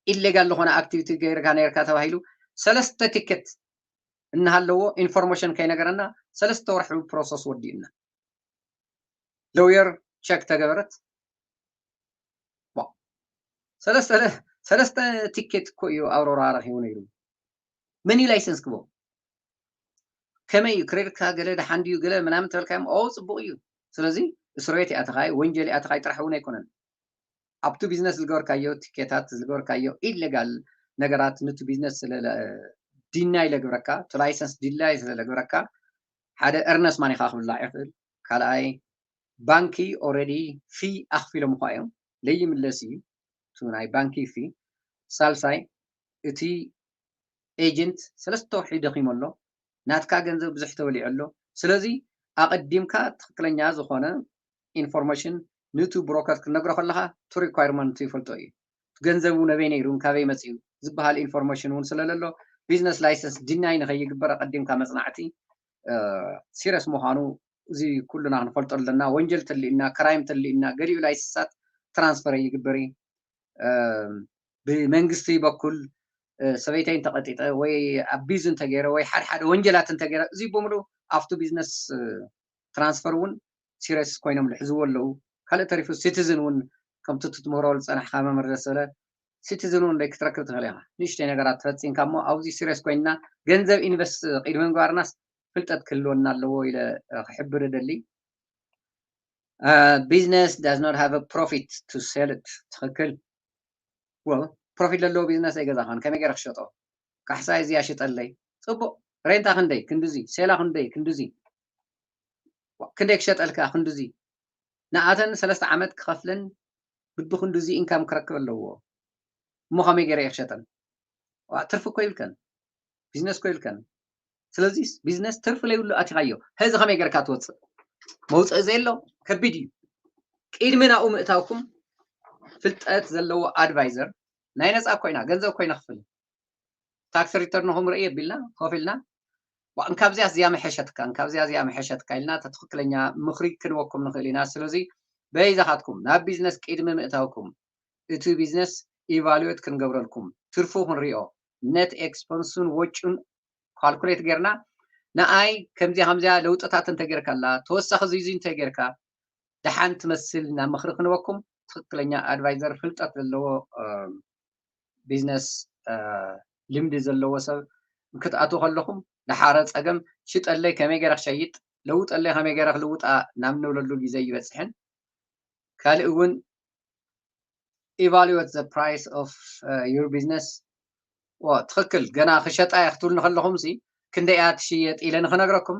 ኢሌጋል ዝኾነ ኣክቲቪቲ ገይርካ ነርካ ተባሂሉ ሰለስተ ቲኬት እናሃለዎ ኢንፎርሜሽን ከይነገረና ሰለስተ ወርሒ ፕሮሰስ ወዲእና። ሎየር ቸክ ተገበረት። ሰለስተ ቲኬት እኮ እዩ ኣውሮራ ረኪቡ ነይሩ። መን እዩ ላይሰንስ ክቦ ከመይ እዩ ክሬድካ ገለ ደሓን ድዩ ገለ ምናምን ተበልካዮም ኦ ፅቡቅ እዩ። ስለዚ እስርቤት ይኣተኻይ ወንጀል ይኣተኻይ ጥራሕ እውን ኣይኮነን። ኣብቱ ቢዝነስ ዝገበርካዮ ቲኬታት ዝገበርካዮ ኢሌጋል ነገራት ኑቲ ቢዝነስ ስለ ዲናይ ለግብረካ ቱ ላይሰንስ ዲላይ ስለ ለግብረካ ሓደ ኤርነስ ማኒኻ ክብላዕ ይኽእል። ካልኣይ ባንኪ ኦረዲ ፊ ኣኽፊሎም እኳ እዮም ለይምለስ እዩ ቱ ናይ ባንኪ ፊ። ሳልሳይ እቲ ኤጀንት ሰለስተ ወርሒ ደኺሙ ኣሎ። ናትካ ገንዘብ ብዙሕ ተበሊዑ ኣሎ። ስለዚ ኣቐዲምካ ትኽክለኛ ዝኾነ ኢንፎርሜሽን ኑቲ ብሮከር ክትነግሮ ከለኻ ቱ ሪኳርመንት ይፈልጦ እዩ። ገንዘቡ ነበይ ነይሩ ካበይ መፅኡ ዝበሃል ኢንፎርሜሽን እውን ስለለሎ ቢዝነስ ላይሰንስ ዲናይ ንኸይግበር ኣቐዲምካ መፅናዕቲ ሲረስ ምዃኑ እዚ ኩሉና ክንፈልጦ ኣለና። ወንጀል ተልእና ክራይም ተልእና ገሊኡ ላይሰንሳት ትራንስፈር ይግበር እዩ። ብመንግስቲ በኩል ሰበይተይ እንተቐጢጠ ወይ ኣቢዝ እንተገይረ ወይ ሓደ ሓደ ወንጀላት እንተገይረ እዚ ብምሉ ኣብቱ ቢዝነስ ትራንስፈር እውን serious ኮይኖም ዝሕዝዎ ኣለዉ። ካልእ ተሪፉ citizen እውን ከምቲ ትምህሮ ዝፀናሕካ መምህር ደሰለ citizen እውን ደይ ክትረክብ ትኽእል ኢኻ። ንእሽተይ ነገራት ተፈፂምካ እሞ ኣብዚ serious ኮይንና ገንዘብ invest ቅድሚ ምግባርናስ ፍልጠት ክህልወና ኣለዎ ኢለ ክሕብር እደሊ። Business does not have a profit to sell it። ትኽክል። Well, profit ለለዎ ቢዝነስ ኣይገዛኻን፣ ከመይ ገይረ ክሸጦ? ካሕሳ እዚኣ ሽጠለይ። ፅቡቅ። ሬንታ ክንደይ? ክንድዚ። ሴላ ክንደይ? ክንድዚ። ክንደይ ክሸጠልካ? ክንድዚ። ንኣተን ሰለስተ ዓመት ክኸፍለን ብብክንድዚ ኢንካም ክረክብ ኣለዎ። እሞ ከመይ ገይረ እየ ክሸጠን? ትርፊ እኮ ይብልከን፣ ቢዝነስ እኮ ይብልከን። ስለዚ ቢዝነስ ትርፊ ለይብሉ ኣቲኻዮ። ሕዚ ከመይ ገይርካ ትወፅእ? መውፅኢ ዘየሎ ከቢድ እዩ። ቅድሚ ናብኡ ምእታውኩም ፍልጠት ዘለዎ ኣድቫይዘር ናይ ነፃ ኮይና ገንዘብ ኮይና ክፍል ታክስ ሪተርንኹም ርእየ ቢልና ኮፍ ኢልና እንካብዚያ እዚኣ መሐሸትካ እንካብዚያ እዚኣ መሐሸትካ ኢልና ትክክለኛ ምክሪ ክንወኩም ንኽእል ኢና። ስለዚ በይዛኻትኩም ናብ ቢዝነስ ቅድሚ ምእታውኩም እቲ ቢዝነስ ኢቫሉዌት ክንገብረልኩም ትርፉ ክንሪኦ ነት ኤክስፐንሱን ወጩን ካልኩሌት ጌርና ንኣይ ከምዚያ ከምዚያ ለውጥታት እንተጌርካላ ተወሳኺ ዝይዙ እንተጌርካ ደሓን ትመስል ናብ ምኽሪ ክንበኩም ትኽክለኛ ኣድቫይዘር ፍልጠት ዘለዎ ቢዝነስ ልምዲ ዘለዎ ሰብ ክትኣትዉ ከለኹም ደሓረ ፀገም ሽጠለይ ከመይ ገይረ ክሸይጥ ለውጠለይ ከመይ ገይረ ክልውጣ ናብ ንብለሉ ግዜ ይበፅሕን ካልእ እውን evaluate the price of your business ትኽክል ገና ክሸጣ እየ ክትብሉ ንከለኹም ሲ ክንደይ እያ ትሽየጥ ኢለ ንክነግረኩም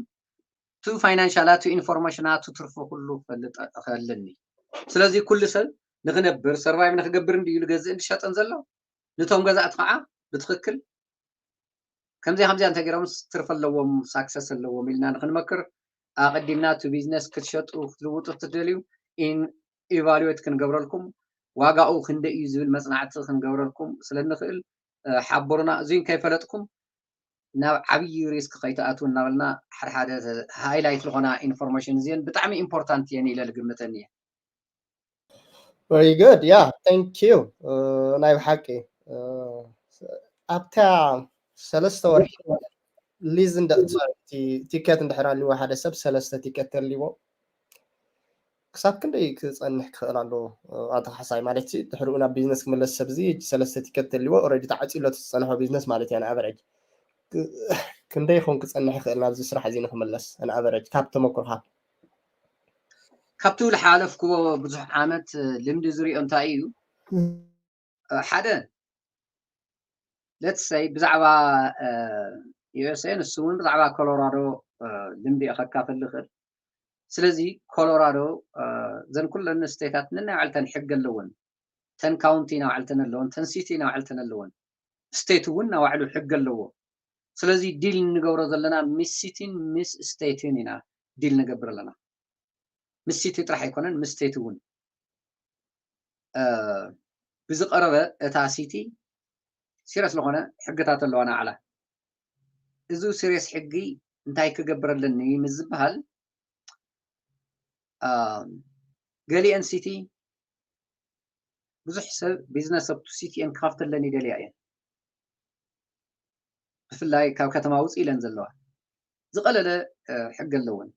ቱ ፋይናንሻል ኣቱ ኢንፎርሜሽን ኣቱ ትርፉ ኩሉ ክፈልጥ ክህልኒ ስለዚ ኩሉ ሰብ ንክነብር ሰርቫይቭ ንክገብር እንድዩ ዝገዝእን ዝሸጥን ዘሎ ንቶም ገዛእቲ ከዓ ብትኽክል ከምዚኣ ከምዚኣ እንተገይሮም ትርፊ ኣለዎም ሳክሰስ ኣለዎም ኢልና ንክንመክር ኣቐዲምና እቲ ቢዝነስ ክትሸጡ ክትልውጡ ትደልዩ ኢን ኢቫሉዌት ክንገብረልኩም ዋጋኡ ክንደይ እዩ ዝብል መፅናዕቲ ክንገብረልኩም ስለንኽእል ሓብሩና እዙይ ከይፈለጥኩም ናብ ዓብዪ ሪስክ ከይትኣትዉ እናበልና ሓደ ሓደ ሃይላይት ዝኾና ኢንፎርሜሽን እዚአን ብጣዕሚ ኢምፖርታንት እየን ኢለ ልግምተን እየ Very good. Yeah, thank you. Uh, ናይ ብሓቂ uh, ኣብታ ሰለስተ ወርሒ ሊዝ እንደ ቲኬት እንድሕር ኣልዎ ሓደ ሰብ ሰለስተ ቲኬት ተልዎ ክሳብ ክንደይ ክፀንሕ ክኽእል ኣለዎ ኣተሓሳይ ማለት ድሕሪኡ ናብ ቢዝነስ ክምለስ ሰብ እዚ ሰለስተ ቲኬት ተልዎ ኦረዲ ተዓፂሎ ዝፀንሖ ቢዝነስ ማለት እያ ንኣቨረጅ ክንደይ ይኸውን ክፀንሕ ይኽእል ናብዚ ስራሕ እዚ ንክምለስ ንኣቨረጅ ካብ ተመክሮኻ ካብቲ ዝሓለፍክዎ ብዙሕ ዓመት ልምዲ ዝሪኦ እንታይ እዩ ሓደ let's say ብዛዕባ USA ንሱ እውን ብዛዕባ ኮሎራዶ ልምዲ ከካፍል ይኽእል ስለዚ ኮሎራዶ ዘን ኩለን ስቴታት ነናይ ባዕልተን ሕጊ ኣለወን ተን ካውንቲ ናባዕልተን ኣለወን ተን ሲቲ ናባዕልተን ኣለወን ስቴት እውን ናባዕሉ ሕጊ ኣለዎ ስለዚ ዲል እንገብሮ ዘለና ምስ ሲቲን ምስ ስቴትን ኢና ዲል ንገብር ኣለና ምስ ሲቲ ጥራሕ ኣይኮነን ምስ ስቴት እውን ብዝቀረበ እታ ሲቲ ሲረስ ዝኾነ ሕግታት ኣለዋ ንዓላ እዚ ሲሪየስ ሕጊ እንታይ ክገብር ኣለኒ ምስ ዝበሃል ገሊአን ሲቲ ብዙሕ ሰብ ቢዝነስ ኣብቱ ሲቲኤን ክኸፍተለን ይደልያ እየን ብፍላይ ካብ ከተማ ውፅእ ኢለን ዘለዋ ዝቐለለ ሕጊ ኣለውን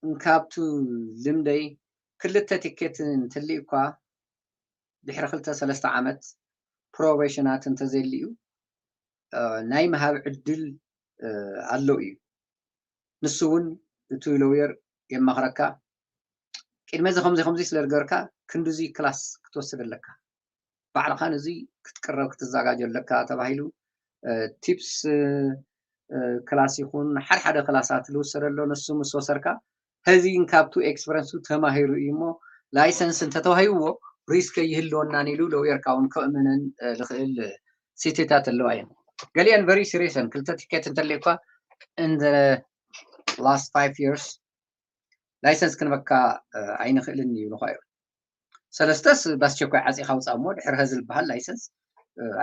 እንካብቱ ልምደይ ክልተ ቲኬት እንትልእ እኳ ድሕሪ ክልተ ሰለስተ ዓመት ፕሮቤሽናት እንተዘልዩ ናይ ምሃብ ዕድል ኣሎ እዩ ንሱ እውን እቲ ሎየር የማኽረካ ቅድመ እዚ ከምዚ ከምዚ ስለ ዝገርካ ክንድዚ ክላስ ክትወስድ ኣለካ ባዕልኻን እዚ ክትቅረብ ክትዘጋጆ ኣለካ ተባሂሉ ቲፕስ ክላስ ይኹን ሓደ ሓደ ክላሳት ዝውሰደሎ ንሱ ምስ ወሰርካ ሀዚን ካብቱ ኤክስፐረንሱ ተማሂሩ እዩ እሞ ላይሰንስ እንተተዋሂብዎ ሪስክ ይህልወናን ኢሉ ሎየርካ እውን ከእምነን ዝኽእል ሲቲታት ኣለዋ እየን ገሊአን ቨሪ ሲሪየስ እየን ክልተ ቲኬት እንተለይኳ in the last five years ላይሰንስ ክንበካ ኣይንኽእልን ይብልኳ እዮም ሰለስተስ ባስቸኳይ ዓፂኻ ውፃእ እሞ ድሕር ሀዚ ዝበሃል ላይሰንስ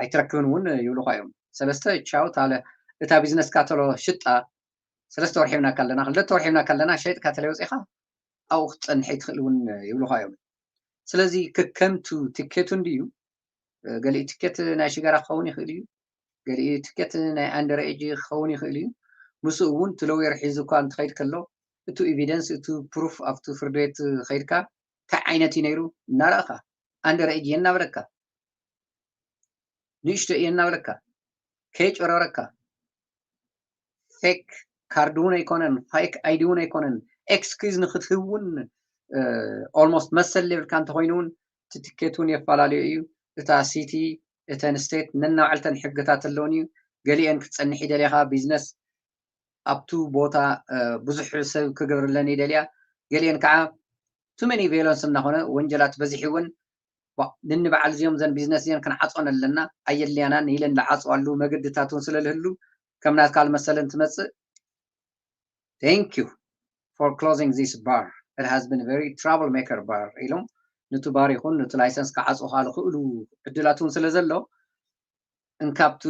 ኣይትረክብን እውን ይብልኳ እዮም ሰለስተ ቻው ታለ እታ ቢዝነስካ ተሎ ሽጣ ሰለስተ ወርሒ ሂብናካ ኣለና ክልተ ወርሒ ሂብናካ ኣለና ሸይጥካ ተለይ ወፂኻ ኣብኡ ክትፀንሕ ይትኽእል እውን ይብልኳ እዮም ስለዚ ክከምቱ ትኬቱ እንድዩ ገሊኡ ትኬት ናይ ሽጋራ ክኸውን ይኽእል እዩ ገሊኡ ትኬት ናይ ኣንደር ኤጅ ክኸውን ይኽእል እዩ ምስኡ እውን እቲ ለውየር ሒዙ እኳ እንትኸይድ ከሎ፣ እቲ ኤቪደንስ፣ እቲ ፕሩፍ ኣብቲ ፍርድ ቤት ከይድካ እንታይ ዓይነት እዩ ነይሩ እናረእኻ፣ ኣንደር ኤጅ እየ እናበለካ፣ ንእሽቶ እየ እናበለካ፣ ከየጨረረካ፣ ፌክ ካርድ እውን ኣይኮነን፣ ፌክ ኣይዲ እውን ኣይኮነን። ኤክስኪዝ ንክትህብ እውን ኦልሞስት መሰል የብልካ እንተኮይኑ እውን እቲ ትኬት እውን የፈላለዩ እዩ። እታ ሲቲ እተን ስቴት ነናባዕልተን ሕግታት ኣለውን እዩ። ገሊአን ክትጸንሕ ይደልያኻ ቢዝነስ ኣብቱ ቦታ ብዙሕ ሰብ ክገብርለን ይደልያ። ገሊአን ከዓ ቱ መኒ ቬሎንስ እናኾነ ወንጀላት በዚሕወን ንንበዓል እዚኦም ዘን ቢዝነስ እዚን ክንዓፅወን ኣለና ኣየድልያናን ኢለን ዝዓፅዋሉ መገድታት እውን ስለልህሉ ከም ናትካ ዝመሰለን ትመፅእ thank you for closing this bar it has been very trouble maker bar ኢሎም ነቲ ባር ይኹን ነቲ ላይሰንስ ክዓፅውካ ዝኽእሉ ዕድላት እውን ስለ ዘሎ እንካብቱ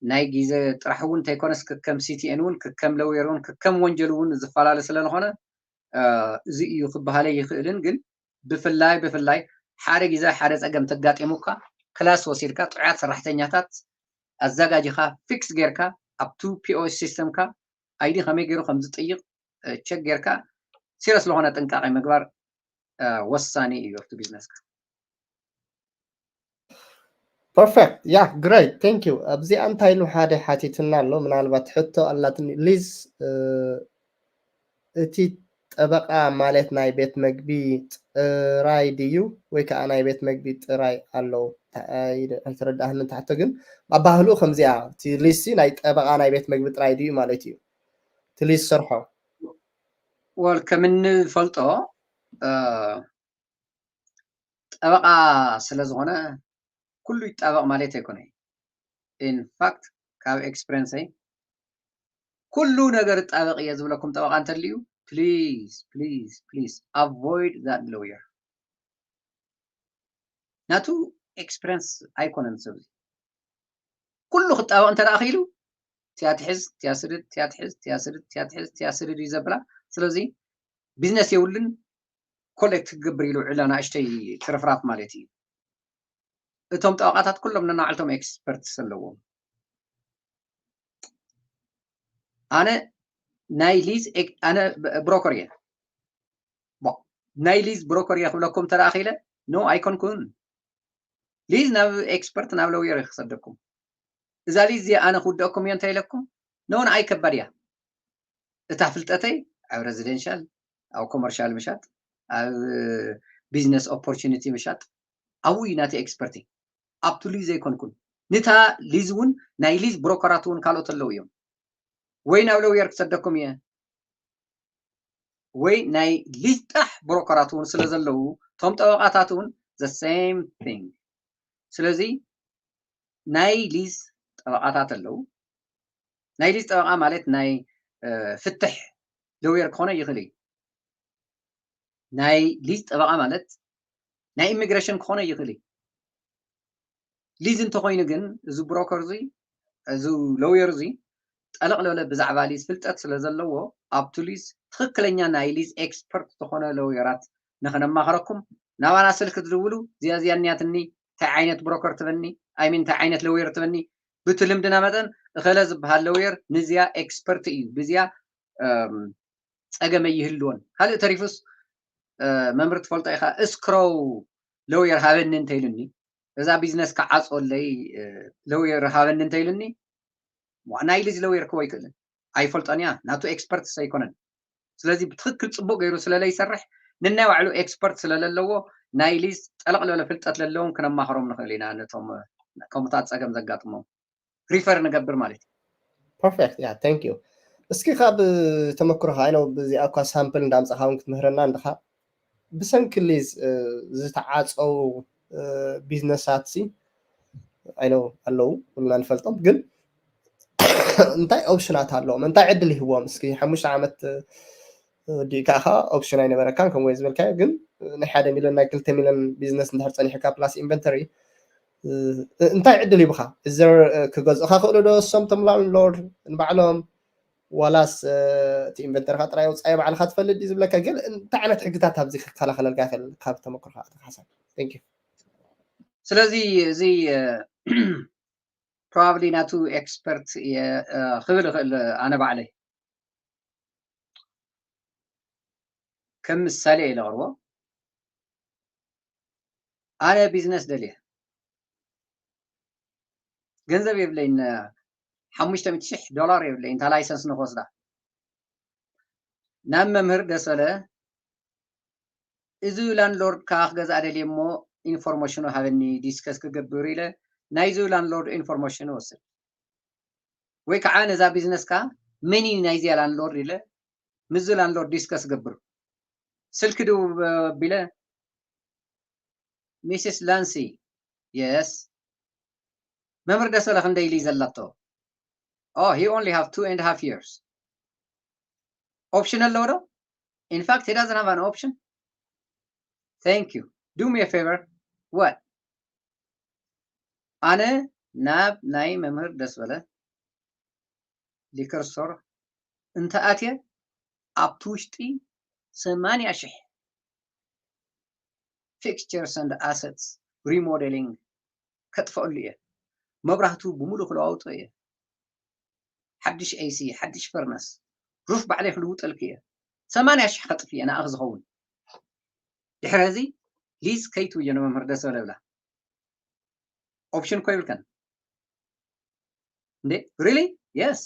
ናይ ግዜ ጥራሕ እውን እንተይኮነስ ክከም ሲቲኤን እውን ክከም ለውየር እውን ክከም ወንጀል እውን ዝፈላለ ስለዝኾነ እዚ እዩ ክበሃለ ይኽእልን ግን ብፍላይ ብፍላይ ሓደ ግዜ ሓደ ፀገም ተጋጢሙካ ክላስ ወሲድካ ጥዑያት ሰራሕተኛታት ኣዘጋጅኻ ፊክስ ጌርካ ኣብቱ ፒኦኤስ ሲስተምካ ኣይዲ ከመይ ገይሩ ከም ዝጥይቕ ቸክ ጌርካ ሲረስ ዝኾነ ጥንቃቄ ምግባር ወሳኒ እዩ ኣብቲ ቢዝነስካ። Perfect yeah great thank you። ኣብዚኣ እንታይ ኢሉ ሓደ ሓቲትና ኣሎ ምናልባት ሕቶ ኣላትኒ ሊዝ እቲ ጠበቃ ማለት ናይ ቤት መግቢ ጥራይ ድዩ ወይ ከዓ ናይ ቤት መግቢ ጥራይ ኣለዉ? ኣይተረዳእንን ታሕቶ ግን ኣባህልኡ ከምዚኣ እቲ ሊዝ ናይ ጠበቃ ናይ ቤት መግቢ ጥራይ ድዩ ማለት እዩ እቲ ሊዝ ዝሰርሖ? ወል ከም እንፈልጦ ጠበቃ ስለ ዝኾነ ኩሉ ይጣበቅ ማለት ኣይኮነ። ኢንፋክት ካብ ኤክስፐሪንሰይ ኩሉ ነገር ጣበቅ እየ ዝብለኩም ጠበቃ እንተልዩ please please please avoid that lawyer ናቱ ኤክስፐሪንስ ኣይኮነን ሰብ ኩሉ ክጣበቅ እንተ ክኢሉ ትያትሕዝ ትያስድድ ትያትሕዝ ትያስድድ ትያትሕዝ ትያስድድ እዩ ዘብላ ስለዚ ቢዝነስ የብሉን ኮሌክት ክገብር ኢሉ ውዕል ኣናእሽተይ ትርፍራፍ ማለት እዩ እቶም ጠበቃታት ኩሎም ነናዕልቶም ኤክስፐርትስ ኣለዎም ኣነ ናይ ሊዝ ኣነ ብሮከር እየ ናይ ሊዝ ብሮከር እየ ክብለኩም ተረኣኺለ ኖ ኣይኮንኩን ሊዝ ናብ ኤክስፐርት ናብ ለውየር ክሰደኩም እዛ ሊዝ እዚኣ ኣነ ክውደአኩም እዮ እንታይ ኢለኩም ኖ ንኣይ ከባድ እያ እታ ፍልጠተይ ኣብ ሬዚደንሻል ኣብ ኮመርሻል ምሻጥ ኣብ ቢዝነስ ኦፖርቹኒቲ ምሻጥ ኣብኡ እዩ ናተይ ኤክስፐርቲ ኣብቱ ሊዝ ዘይኮንኩን ንታ ሊዝ እውን ናይ ሊዝ ብሮከራት እውን ካልኦት ኣለዉ እዮም ወይ ናብ ለውየር ክሰደኩም እየ ወይ ናይ ሊዝ ጥራሕ ብሮከራት እውን ስለ ዘለዉ እቶም ጠበቃታት እውን the same thing ስለዚ ናይ ሊዝ ጠበቃታት ኣለዉ ናይ ሊዝ ጠበቃ ማለት ናይ ፍትሕ ለውየር ክኾነ ይኽእል እዩ ናይ ሊዝ ጠበቃ ማለት ናይ ኢሚግሬሽን ክኾነ ይኽእል እዩ ሊዝ እንተኮይኑ ግን እዚ ብሮከር እዚ እዚ ለውየር እዚ ጠለቕ ለለ ብዛዕባ ሊዝ ፍልጠት ስለ ዘለዎ ኣብቱ ሊዝ ትኽክለኛ ናይ ሊዝ ኤክስፐርት ዝኾነ ለውየራት ንክነማኽረኩም ናባና ስልክ ትድውሉ እዚኣ እዚኣ እኒያትኒ እንታይ ዓይነት ብሮከር ትበኒ ኣይሚን እንታይ ዓይነት ለውየር ትበኒ ብቲ ልምድና መጠን እኸለ ዝበሃል ለውየር ንዚኣ ኤክስፐርት እዩ ብዚኣ ፀገመ ይህልዎን ካልእ ተሪፉስ መምህር ትፈልጦ ኢኻ እስክሮው ለውየር ሃበኒ እንተኢሉኒ እዛ ቢዝነስ ክዓፅወለይ ለውየር ሃበኒ እንተኢሉኒ ናይ ሊዝ ለውየር ክዎ ኣይክእልን ኣይፈልጦን እያ ናቱ ኤክስፐርትስ ኣይኮነን ስለዚ ብትክክል ፅቡቅ ገይሩ ስለለይሰርሕ ንናይ ባዕሉ ኤክስፐርት ስለለለዎ ናይ ሊዝ ጠለቅ ለለ ፍልጠት ለለዎም ክነማኽሮም ንኽእል ኢና ነቶም ከምታት ፀገም ዘጋጥሞም ሪፈር ንገብር ማለት እዩ perfect yeah thank you እስኪ ካብ ተመክሮኻ ኣይነው ብዚኣ እኳ ሳምፕል እንዳምፃኻ እውን ክትምህረና እንድኻ ብሰንኪ ሊዝ ዝተዓፀው ቢዝነሳት ሲ ኣይነው ኣለዉ ኩልና ንፈልጦም ግን እንታይ ኦፕሽናት ኣለዎም እንታይ ዕድል ይህዎም እስኪ ሓሙሽተ ዓመት ወዲእካ ኢኻ ኦፕሽን ኣይነበረካን ከምኡ ዝበልካዮ ግን ናይ ሓደ ሚሊዮን ናይ ክልተ ሚሊዮን ቢዝነስ እንድሕር ፀኒሕካ ፕላስ ኢንቨንተሪ እንታይ ዕድል ይብኻ እዘር ክገዝእካ ክእሉ ዶ እሶም ቶም ላንድሎርድ ንባዕሎም ዋላስ እቲ ኢንቨንተርካ ጥራይ ውፃኢ ባዕልካ ትፈልጥ ድዩ ዝብለካ ግን እንታይ ዓይነት ሕግታት ኣብዚ ክከላኸለልካ ይኽእል ካብ ተመክሮካ ኣተሓሳብ ስለዚ እዚ ፕሮባብሊ ናቱ ኤክስፐርት ክብል ይኽእል ኣነ ባዕለይ ከም ምሳሌ እየ ለቕርቦ። ኣነ ቢዝነስ ደልየ፣ ገንዘብ የብለይን። ሓሙሽተ ሚእቲ ሽሕ ዶላር የብለይን፣ እታ ላይሰንስ ንክወስዳ። ናብ መምህር ደሰለ፣ እዚ ላንድሎርድ ከኣ ክገዝኣ ደልየ እሞ ኢንፎርሜሽኑ ሃበኒ፣ ዲስከስ ክገብር ኢለ ናይዚ ላንድሎርድ ኢንፎርሜሽን ወስድ። ወይ ከዓ ነዛ ቢዝነስካ መን እዩ ናይዚያ ላንድሎርድ ኢለ ምስዚ ላንድሎርድ ዲስከስ ገብር። ስልኪ ድው ኣቢለ፣ ሚስስ ላንሲ። የስ። መምህር ደሰለ ክንደይ ኢሉ ዘለቶ? Oh, he only have two and half years. ኦፕሽን ኣለዎ ዶ? In fact, he doesn't have an option. Thank you. Do me a favor. What? ኣነ ናብ ናይ መምህር ደስበለ ሊከር ስቶር እንተኣትየ፣ ኣብቲ ውሽጢ ሰማንያ ሽሕ fixtures and assets remodeling ከጥፈኣሉ እየ። መብራህቱ ብምሉእ ክለዋውጦ እየ። ሓድሽ ኤሲ፣ ሓድሽ ፈርነስ፣ ሩፍ ባዕለይ ክልውጠልኪ እየ። ሰማንያ ሽሕ ከጥፍ እየ ንኣኺ ዝኸውን። ድሕሪ እዚ ሊዝ ከይትብዮ ንመምህር ደሰለ ብላ። ኦፕሽን እኮ ይብልከን እንዴ? ሪሊ? የስ።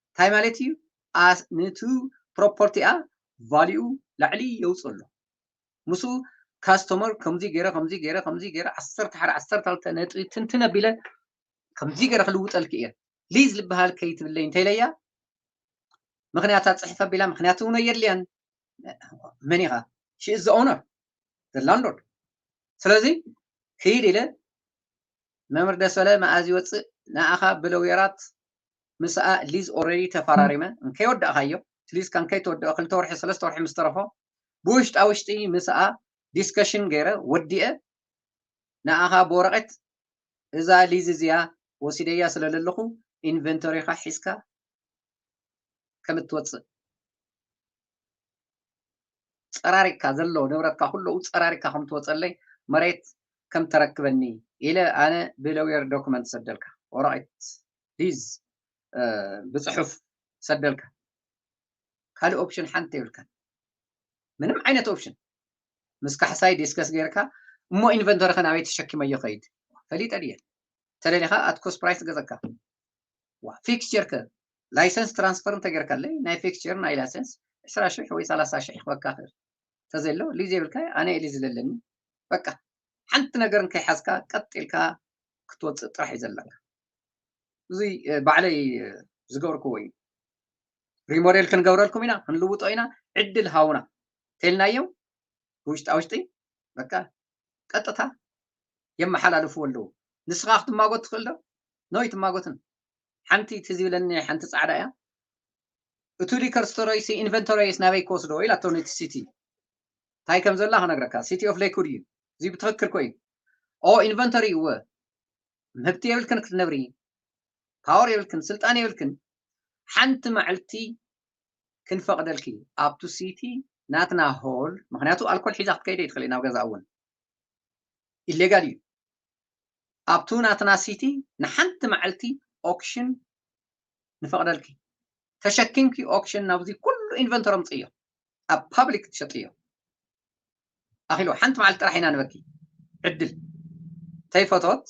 እንታይ ማለት እዩ? ኣስ-፣ ንቱ ፕሮፐርቲኣ ቫሊኡ ላዕሊ የውፅእ ኣሎ። ምስኡ ካስተመር ከምዚ ገይረ፣ ከምዚ ገይረ፣ ከምዚ ገይረ፣ ዓሰርተ ሓደ፣ ዓሰርተ ክልተ ነጥቢ ትንትን ኣቢለ ከምዚ ገይረ ክልውጠልኪ እየ። ሊዝ ዝበሃል ከይትብለይ እንተኢለያ፣ ምኽንያታ ጽሕፍ ኣቢላ፣ ምኽንያት እውን ኣየድልያን። መን ኢኻ? She is the owner, the landlord። ስለዚ ክይድ ኢለ መምህር ደሰለ መኣዝ ይወፅእ ንኣኻ ብለውየራት ምስኣ ሊዝ ኦልሬዲ ተፈራሪመ እንከይወዳእካዮ፣ እቲ ሊዝካ እንከይተወደኦ ክልተ ወርሒ ሰለስተ ወርሒ ምስ ተረፎ ብውሽጣ ውሽጢ ምስኣ ዲስከሽን ገይረ ወዲኤ ንኣኻ ብወረቐት እዛ ሊዝ እዚኣ ወሲደያ ስለ ዘለኹ ኢንቨንቶሪኻ ሒዝካ ከም እትወፅእ፣ ፀራሪግካ ዘሎ ንብረትካ ኩሉ ፀራሪግካ ከም ትወፀለይ፣ መሬት ከም ተረክበኒ ኢለ ኣነ ብለውየር ዶክመንት ሰደልካ፣ ወረቐት ሊዝ፣ እ፣ ብፅሑፍ ሰደልካ። ካልእ ኦፕሽን ሓንቲ የብልካን። ምንም ዓይነት ኦፕሽን። ምስ ካሕሳይ ዲስከስ ጌርካ፣ እሞ ኢንቨንቶሪኸ ናበይ ተሸኪመዮ ኸይድ? ፈሊጠ ድየ? ተደሊኻ ኣት ኮስት ፕራይስ ገዘካ። ዋ፣ ፊክስቸር ከ? ላይሰንስ ትራንስፈር እንተጌርካለይ፣ ናይ ፊክስቸር ናይ ላይሰንስ ዕስራ ሽሕ ወይ ሰላሳ ሽሕ ክበካ ክእል። ተዘሎ፣ ሊዝ የብልካ፣ ኣነ እየ ሊዝ ዘለኒ። በቃ፣ ሓንቲ ነገር እንከይሓዝካ፣ ቀጥ ኢልካ ክትወፅእ ጥራሕ እዩ ዘለካ። እዚ፣ እ፣ ባዕለይ፣ እ፣ ዝገበርክዎ እዩ። ሪሞዴል ክንገብረልኩም ኢና፣ ክንልውጦ ኢና፣ ዕድል ሃቡና ተልናዮም። ውሽጣ ውሽጢ፣ በቃ፣ ቀጥታ የመሓላልፍዎ ኣለዉ። ንስኻ ክትማጎት ትኽእል ዶ? ኖ፣ ኣይትማጎትን። ሓንቲ ትዝ ይብለኒ ሓንቲ ጻዕዳ እያ። "እቱ ሊከር ስቶረይሲ ኢንቨንቶሪስ ናበይ ክወስዶ?" ኢላቶ ነቲ ሲቲ። እንታይ ከም ዘላ ክነግረካ። ሲቲ ኦፍ ሌክውድ እዩ። እዚ ብትኽክል ኮ እዩ። "ኦ፣ ኢንቨንቶሪ እወ። ምህብቲ የብልክን ክትነብሪ። ፓወር የብልክን፣ ስልጣን የብልክን። ሓንቲ መዓልቲ ክንፈቕደልኪ ኣብቱ ሲቲ ናትና ሆል፣ ምኽንያቱ ኣልኮል ሒዛ ክትከይደ ይትኽእል እዩ ናብ ገዛ እውን። ኢሌጋል እዩ። ኣብቱ ናትና ሲቲ ንሓንቲ መዓልቲ ኦክሽን ንፈቕደልኪ። ተሸኪምኪ ኦክሽን ናብዚ ኩሉ ኢንቨንቶሪ ኣምፅእዮ። ኣብ ፓብሊክ ትሸጥዮ። ኣኺሎ ሓንቲ መዓልቲ ጥራሕ ኢና ንበኪ። ዕድል ተይፈቶት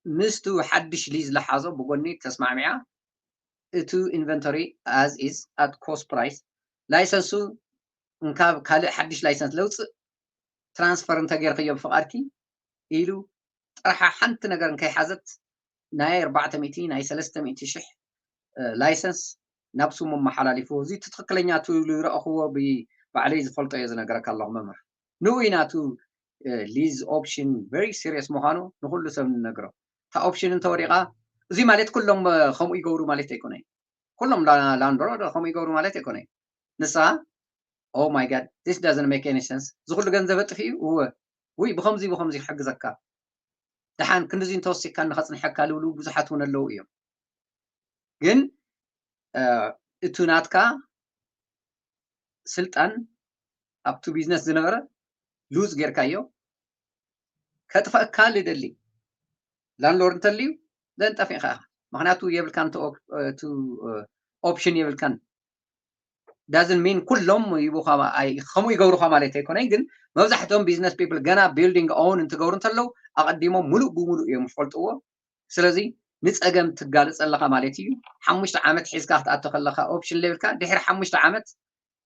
ምስቱ ሓድሽ ሊዝ ለሓዞ ብጎኒ ተስማዕሚዓ እቱ ኢንቨንቶሪ as is at cost price ላይሰንሱ እንካብ ካልእ ሓድሽ ላይሰንስ ለውፅእ ትራንስፈር እንተጌርክዮ ብፍቓድኪ ኢሉ ጥርሓ ሓንቲ ነገር እንከይሓዘት ናይ ኣርባዕተ ሚእቲ ናይ ሰለስተ ሚእቲ ሽሕ፣ እ፣ ላይሰንስ ናብ ስሙ ኣመሓላሊፉ። እዚ እቲ ትኽክለኛ እቱ ዝረኣኹዎ ብ-፣ ባዕለይ ዝፈልጦ እየ ዝነገረካ ኣለኹ መምህር። ንኡ ኢና እቱ፣ እ፣ ሊዝ ኦፕሽን ቨሪ ሲሪየስ ምዃኑ ንኹሉ ሰብ ንነግሮ። እታ ኦፕሽን እንተወዲቓ፣ እዚ ማለት ኩሎም፣ እ፣ ከምኡ ይገብሩ ማለት ኣይኮነን። ኩሎም ላ-፣ ላንድሎርድ ከምኡ ይገብሩ ማለት ኣይኮነን። ንስኻ፣ "Oh my God, this doesn't make any sense." እዚ ኩሉ ገንዘብ ኣጥፊኡ፣ እወ፣ ውይ፣ ብኸምዚ፣ ብኸምዚ ክሕግዘካ። ደሓን ክንድዚ እንተወሲኽካ ንኸጽንሐካ ልብሉ ብዙሓት እውን ኣለዉ እዮም። ግን፣ እ፣ እቱ ናትካ ስልጣን ኣብቱ ቢዝነስ ዝነበረ ሉዝ ጌርካዮ፣ ከጥፈእካ ልደሊ ላንድሎርድ እንተልዩ፣ ዘን ጠፊእካ ኢኻ። ምኽንያቱ የብልካን፣ እቱ ኦፕ-፣ እቱ፣ እ፣ ኦፕሽን የብልካን። doesn't mean ኩሎም ይቡኻ ማ- ኣይ- ከምኡ ይገብሩኻ ማለት ኣይኮነን። ግን መብዛሕትኦም business people ገና building own እንትገብሩ እንተለው ኣቐዲሞም ሙሉእ ብሙሉእ እዮም ዝፈልጥዎ። ስለዚ ንፀገም ትጋለፅ ኣለኻ ማለት እዩ። ሓሙሽተ ዓመት ሒዝካ ክትኣቶ ከለካ ኦፕሽን ለብልካ ድሕሪ ሓሙሽተ ዓመት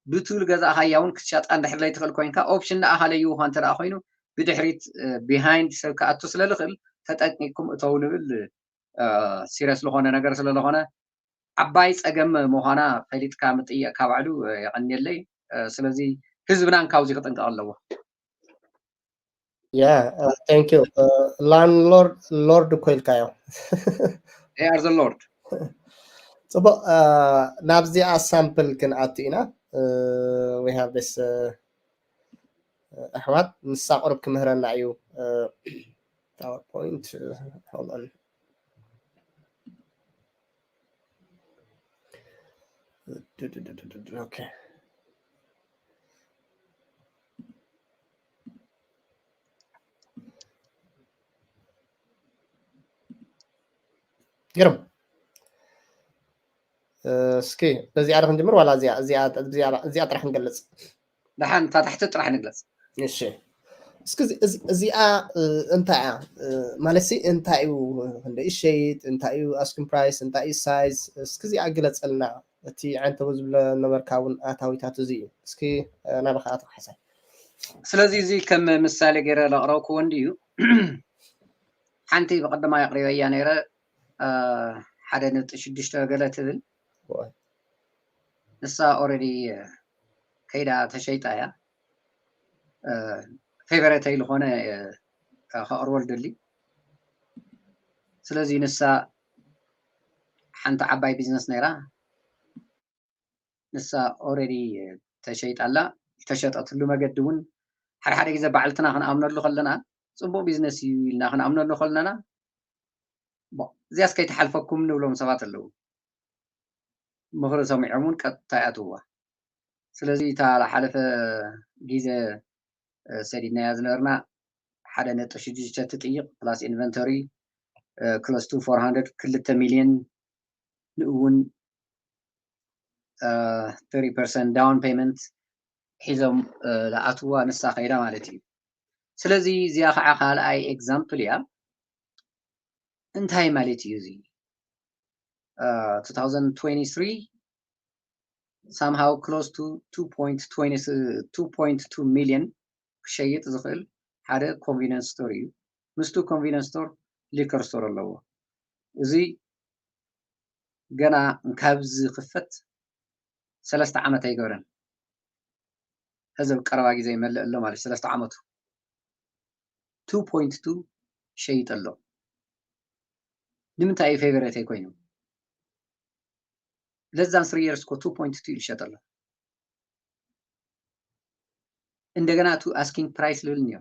ብቱል ገዛእኻያ እውን ክትሸጣ እንድሕር ለይትኽእል ኮይንካ ኦፕሽን ንኣኻ ለይውኻ እንተ ደኣ ኮይኑ ብድሕሪት ቢሃይንድ ሰብ ክኣቱ ስለ ዝኽእል ተጠንቂቅኩም እተው ንብል። ሲሪየስ ዝኾነ ነገር ስለ ዝኾነ ዓባይ ፀገም ምዃና ፈሊጥካ ምጥያእካ ባዕሉ የቐንየለይ። ስለዚ ህዝብናን ካብዚ ክጥንቀቕ ኣለዎ። Yeah, thank you. Landlord lord እኮ ኢልካዮ። They are the lord. ፅቡቅ፣ ናብዚኣ ሳምፕል ክንኣቱ ኢና። We have this ኣሕዋት፣ ንሳ ቁሩብ ክምህረና እዩ። PowerPoint, hold on. Okay. ግርም። እስኪ በዚኣ ዶ ክንጅምር ዋላ እዚኣ ጥራሕ ንገልፅ? ደሓን እታ ታሕቲ ጥራሕ ንግለፅ። እሺ፣ እስኪ እዚኣ እንታይ እያ ማለት ሲ እንታይ እዩ፣ ክንደይ ይሸይጥ፣ እንታይ እዩ ኣስኪን ፕራይስ፣ እንታይ እዩ ሳይዝ፣ እስኪ እዚኣ ግለፀልና። እቲ ዓንተቡ ዝብለ ነበርካ እውን ኣታዊታት እዚ እዩ። እስኪ ናባኻ ኣቶ ካሕሳይ። ስለዚ እዚ ከም ምሳሌ ገይረ ለቕረብክዎ እንድዩ። ሓንቲ ብቐደማይ ኣቕሪበያ ነይረ፣ ሓደ ነጥቢ ሽዱሽተ ገለ ትብል። ንሳ ኦረዲ ከይዳ ተሸይጣ እያ። ፌቨረተይ ዝኾነ ከቕርቦ ልደሊ። ስለዚ ንሳ ሓንቲ ዓባይ ቢዝነስ ነይራ። ንሳ ኦረዲ ተሸይጣ ኣላ። ዝተሸጠትሉ መገዲ እውን ሓደ ሓደ ግዜ ባዕልትና ክንኣምነሉ ከለና ፅቡቅ ቢዝነስ እዩ ኢልና ክንኣምነሉ ከለና እዚያስ ከይትሓልፈኩም ንብሎም ሰባት ኣለዉ። ምኽሪ ሰሚዖም እውን ቀጥታ ይኣትውዋ። ስለዚ እታ ዝሓለፈ ግዜ ሰዲድናያ ዝነበርና ሓደ ነጥቢ ሽዱሽተ ትጥይቕ plus inventory close to four hundred ክልተ ሚልዮን ንእውን thirty percent down payment ሒዞም ዝኣትዋ ንሳ ከይዳ ማለት እዩ። ስለዚ እዚኣ ከዓ ካልኣይ ኤግዛምፕል እያ። እንታይ ማለት እዩ እዚ? two thousand twenty-three somehow close to two point two million ክሸይጥ ዝኽእል ሓደ ኮንቪኒንስ ስቶር እዩ። ምስቱ ኮንቪኒንስ ስቶር ሊከር ስቶር ኣለዎ። እዚ ገና ካብ ዝኽፈት ሰለስተ ዓመት ኣይገበረን። ሕዚ ኣብ ቀረባ ግዜ ይመልእ ኣሎ ማለት ሰለስተ ዓመቱ two point two ሸይጥ ኣሎ። ንምንታይ እዩ ፌቨሬተይ ኮይኑ? Less than three years እኮ two point two ይሸጥ ኣሎ። እንደገና እቲ ኣስኪንግ ፕራይስ ልብል እኒኦ።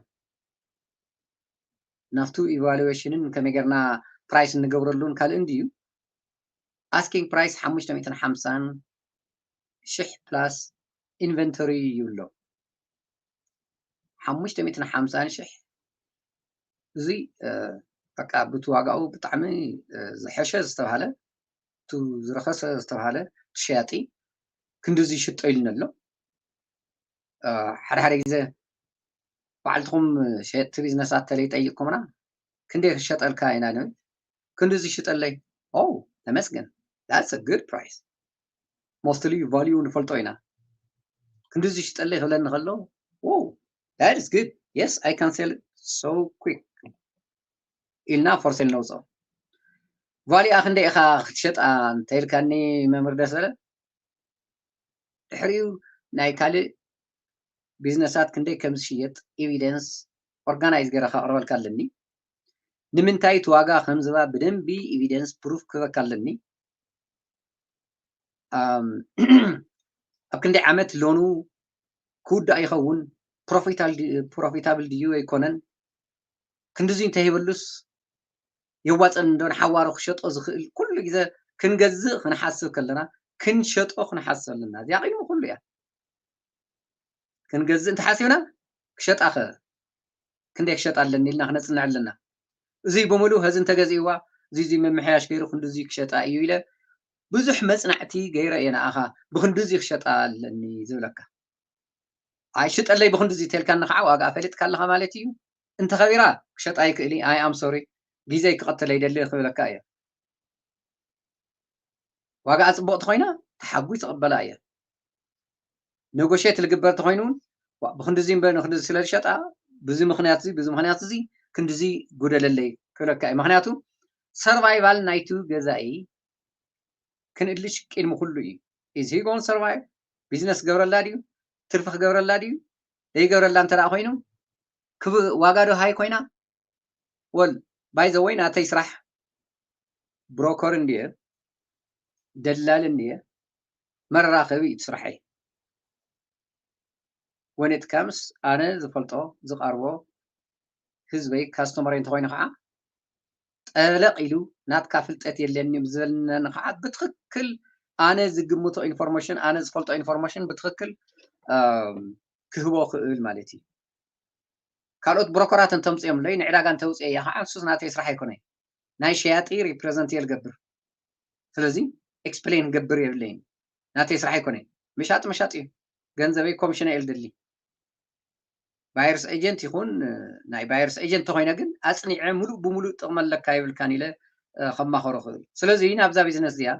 ናብቱ ኢቫሉዌሽንን ከመይ ጌርና ፕራይስ እንገብረሉን ካልእን ድዩ? ኣስኪንግ ፕራይስ ሓሙሽተ ሚእትን ሓምሳን ሽሕ ፕላስ ኢንቨንቶሪ ይብሎ። ሓሙሽተ ሚእትን ሓምሳን ሽሕ እዚ በቃ ብቲ ዋጋኡ ብጣዕሚ ዝሐሸ ዝተባሃለ፣ እቲ ዝረኸሰ ዝተባሃለ ሸያጢ ክንድዚ ይሽጦ ኢሉኒ ኣሎ። ሓደ ሓደ ግዜ ባዕልትኹም ሸየጥቲ ቢዝነሳት ተለይ ጠይቅኩምና ክንደይ ክሸጠልካ ኢና ንብል። ክንድዚ ይሽጠለይ። ኦ ተመስገን፣ that's a good price። Mostly ቫልዩ ንፈልጦ ኢና። ክንድዚ ይሽጠለይ ክብለኒ ከሎ wow, that is good, yes, I can sell it so quick ኢልና ፎር ሴል ነውፅኦ። ቫልያ ክንደይ ኢኻ ክትሸጣ እንተኢልካኒ መምህር ደሰለ፣ ድሕሪኡ ናይ ካልእ ቢዝነሳት ክንደይ ከም ዝሽየጥ ኤቪደንስ ኦርጋናይዝ ገይረ ከቕርበልካ ኣለኒ። ንምንታይ እቲ ዋጋ ከም ዝባ ብደንቢ ኤቪደንስ ፕሩፍ ክህበካ ኣለኒ። ኣብ ክንደይ ዓመት ሎኑ ክውዳእ ይኸውን፣ ፕሮፊታብል ድዩ ኣይኮነን፣ ክንድዚ እንተሂበሉስ የዋፀን እንዶ ንሓዋሩ ክሸጦ ዝኽእል ኩሉ ግዜ ክንገዝእ ክንሓስብ ከለና ክንሸጦ ክንሓስብ ኣለና። እዚኣ ቅድሚ ኩሉ እያ። ክንገዝእ እንተሓሲብና ክሸጣኸ ክንደይ ክሸጣ ኣለኒ ኢልና ክነፅንዕ ኣለና። እዚ ብምሉእ ሀዚ እንተገዚእዋ እዚ እዚ ምምሕያሽ ገይሩ ክንድዚ ክሸጣ እዩ ኢለ ብዙሕ መፅናዕቲ ገይረ እየ ንኣኻ ብክንድዚ ክሸጣ ኣለኒ ዝብለካ። ኣይ ሽጠለይ ብክንድዚ ተልካኒ ከዓ ዋጋ ፈሊጥካ ኣለኻ ማለት እዩ። እንተኸቢራ ክሸጣ ይክእል፣ ኣይ ኣም ሶሪ፣ ግዜ ክቐተለ ይደሊ ክብለካ እየ። ዋጋ ፅቡቕ ተኮይና ተሓጉይ ትቕበላ እየ። ነጎሼት ልግበር ተኮይኑ እውን ብክንድዚ እምበር ንክንድዚ ስለ ዝሸጣ ብዚ ምክንያት እዚ ብዚ ምክንያት እዚ ክንድዚ ጉደለለይ ክብለካ እዩ። ምክንያቱ ሰርቫይቫል ናይቱ ገዛኢ ክንእልሽ ቅድሚ ኩሉ እዩ። ኢዝ ሂ ጎን ሰርቫይቭ? ቢዝነስ ክገብረላ ድዩ? ትርፊ ክገብረላ ድዩ? ዘይገብረላ እንተ ደኣ ኮይኑ ክብ ዋጋ ዶ ሃይ ኮይና? ወል ባይ ዘ ወይ ናተይ ስራሕ ብሮከር እንድየ፣ ደላል እንድየ፣ መራኸቢ እዩ ስራሐይ። ወን ኢት ካምስ ኣነ ዝፈልጦ ዝቐርቦ ህዝበይ ካስተመር እንተኮይኑ ከዓ ጠለቕ ኢሉ ናትካ ፍልጠት የለኒ ዝብለኒ ከዓ ብትክክል ኣነ ዝግምቶ ኢንፎርሜሽን ኣነ ዝፈልጦ ኢንፎርሜሽን ብትክክል ክህቦ ክእል ማለት እዩ። ካልኦት ብሮከራት እንተምፅኦምለይ ንዕዳጋ እንተውፅኤያ ከዓ ንሱስ ናተይ ስራሕ ኣይኮነይ። ናይ ሸያጢ ሪፕሬዘንት እየ ልገብር። ስለዚ ኤክስፕሌን ገብር የብለይን። ናተይ ስራሕ ኣይኮነይ። ምሻጥ ምሻጥ እዩ። ገንዘበይ ኮሚሽነ እየ ልደሊ። ባየርስ ኤጀንት ይኹን ናይ ባየርስ ኤጀንት ተኮይነ ግን ኣፅኒዐ ሙሉእ ብሙሉእ ጥቕሚ ኣለካ ይብልካን ኢለ ከማኸሮ ክእል። ስለዚ ናብዛ ቢዝነስ እዚኣ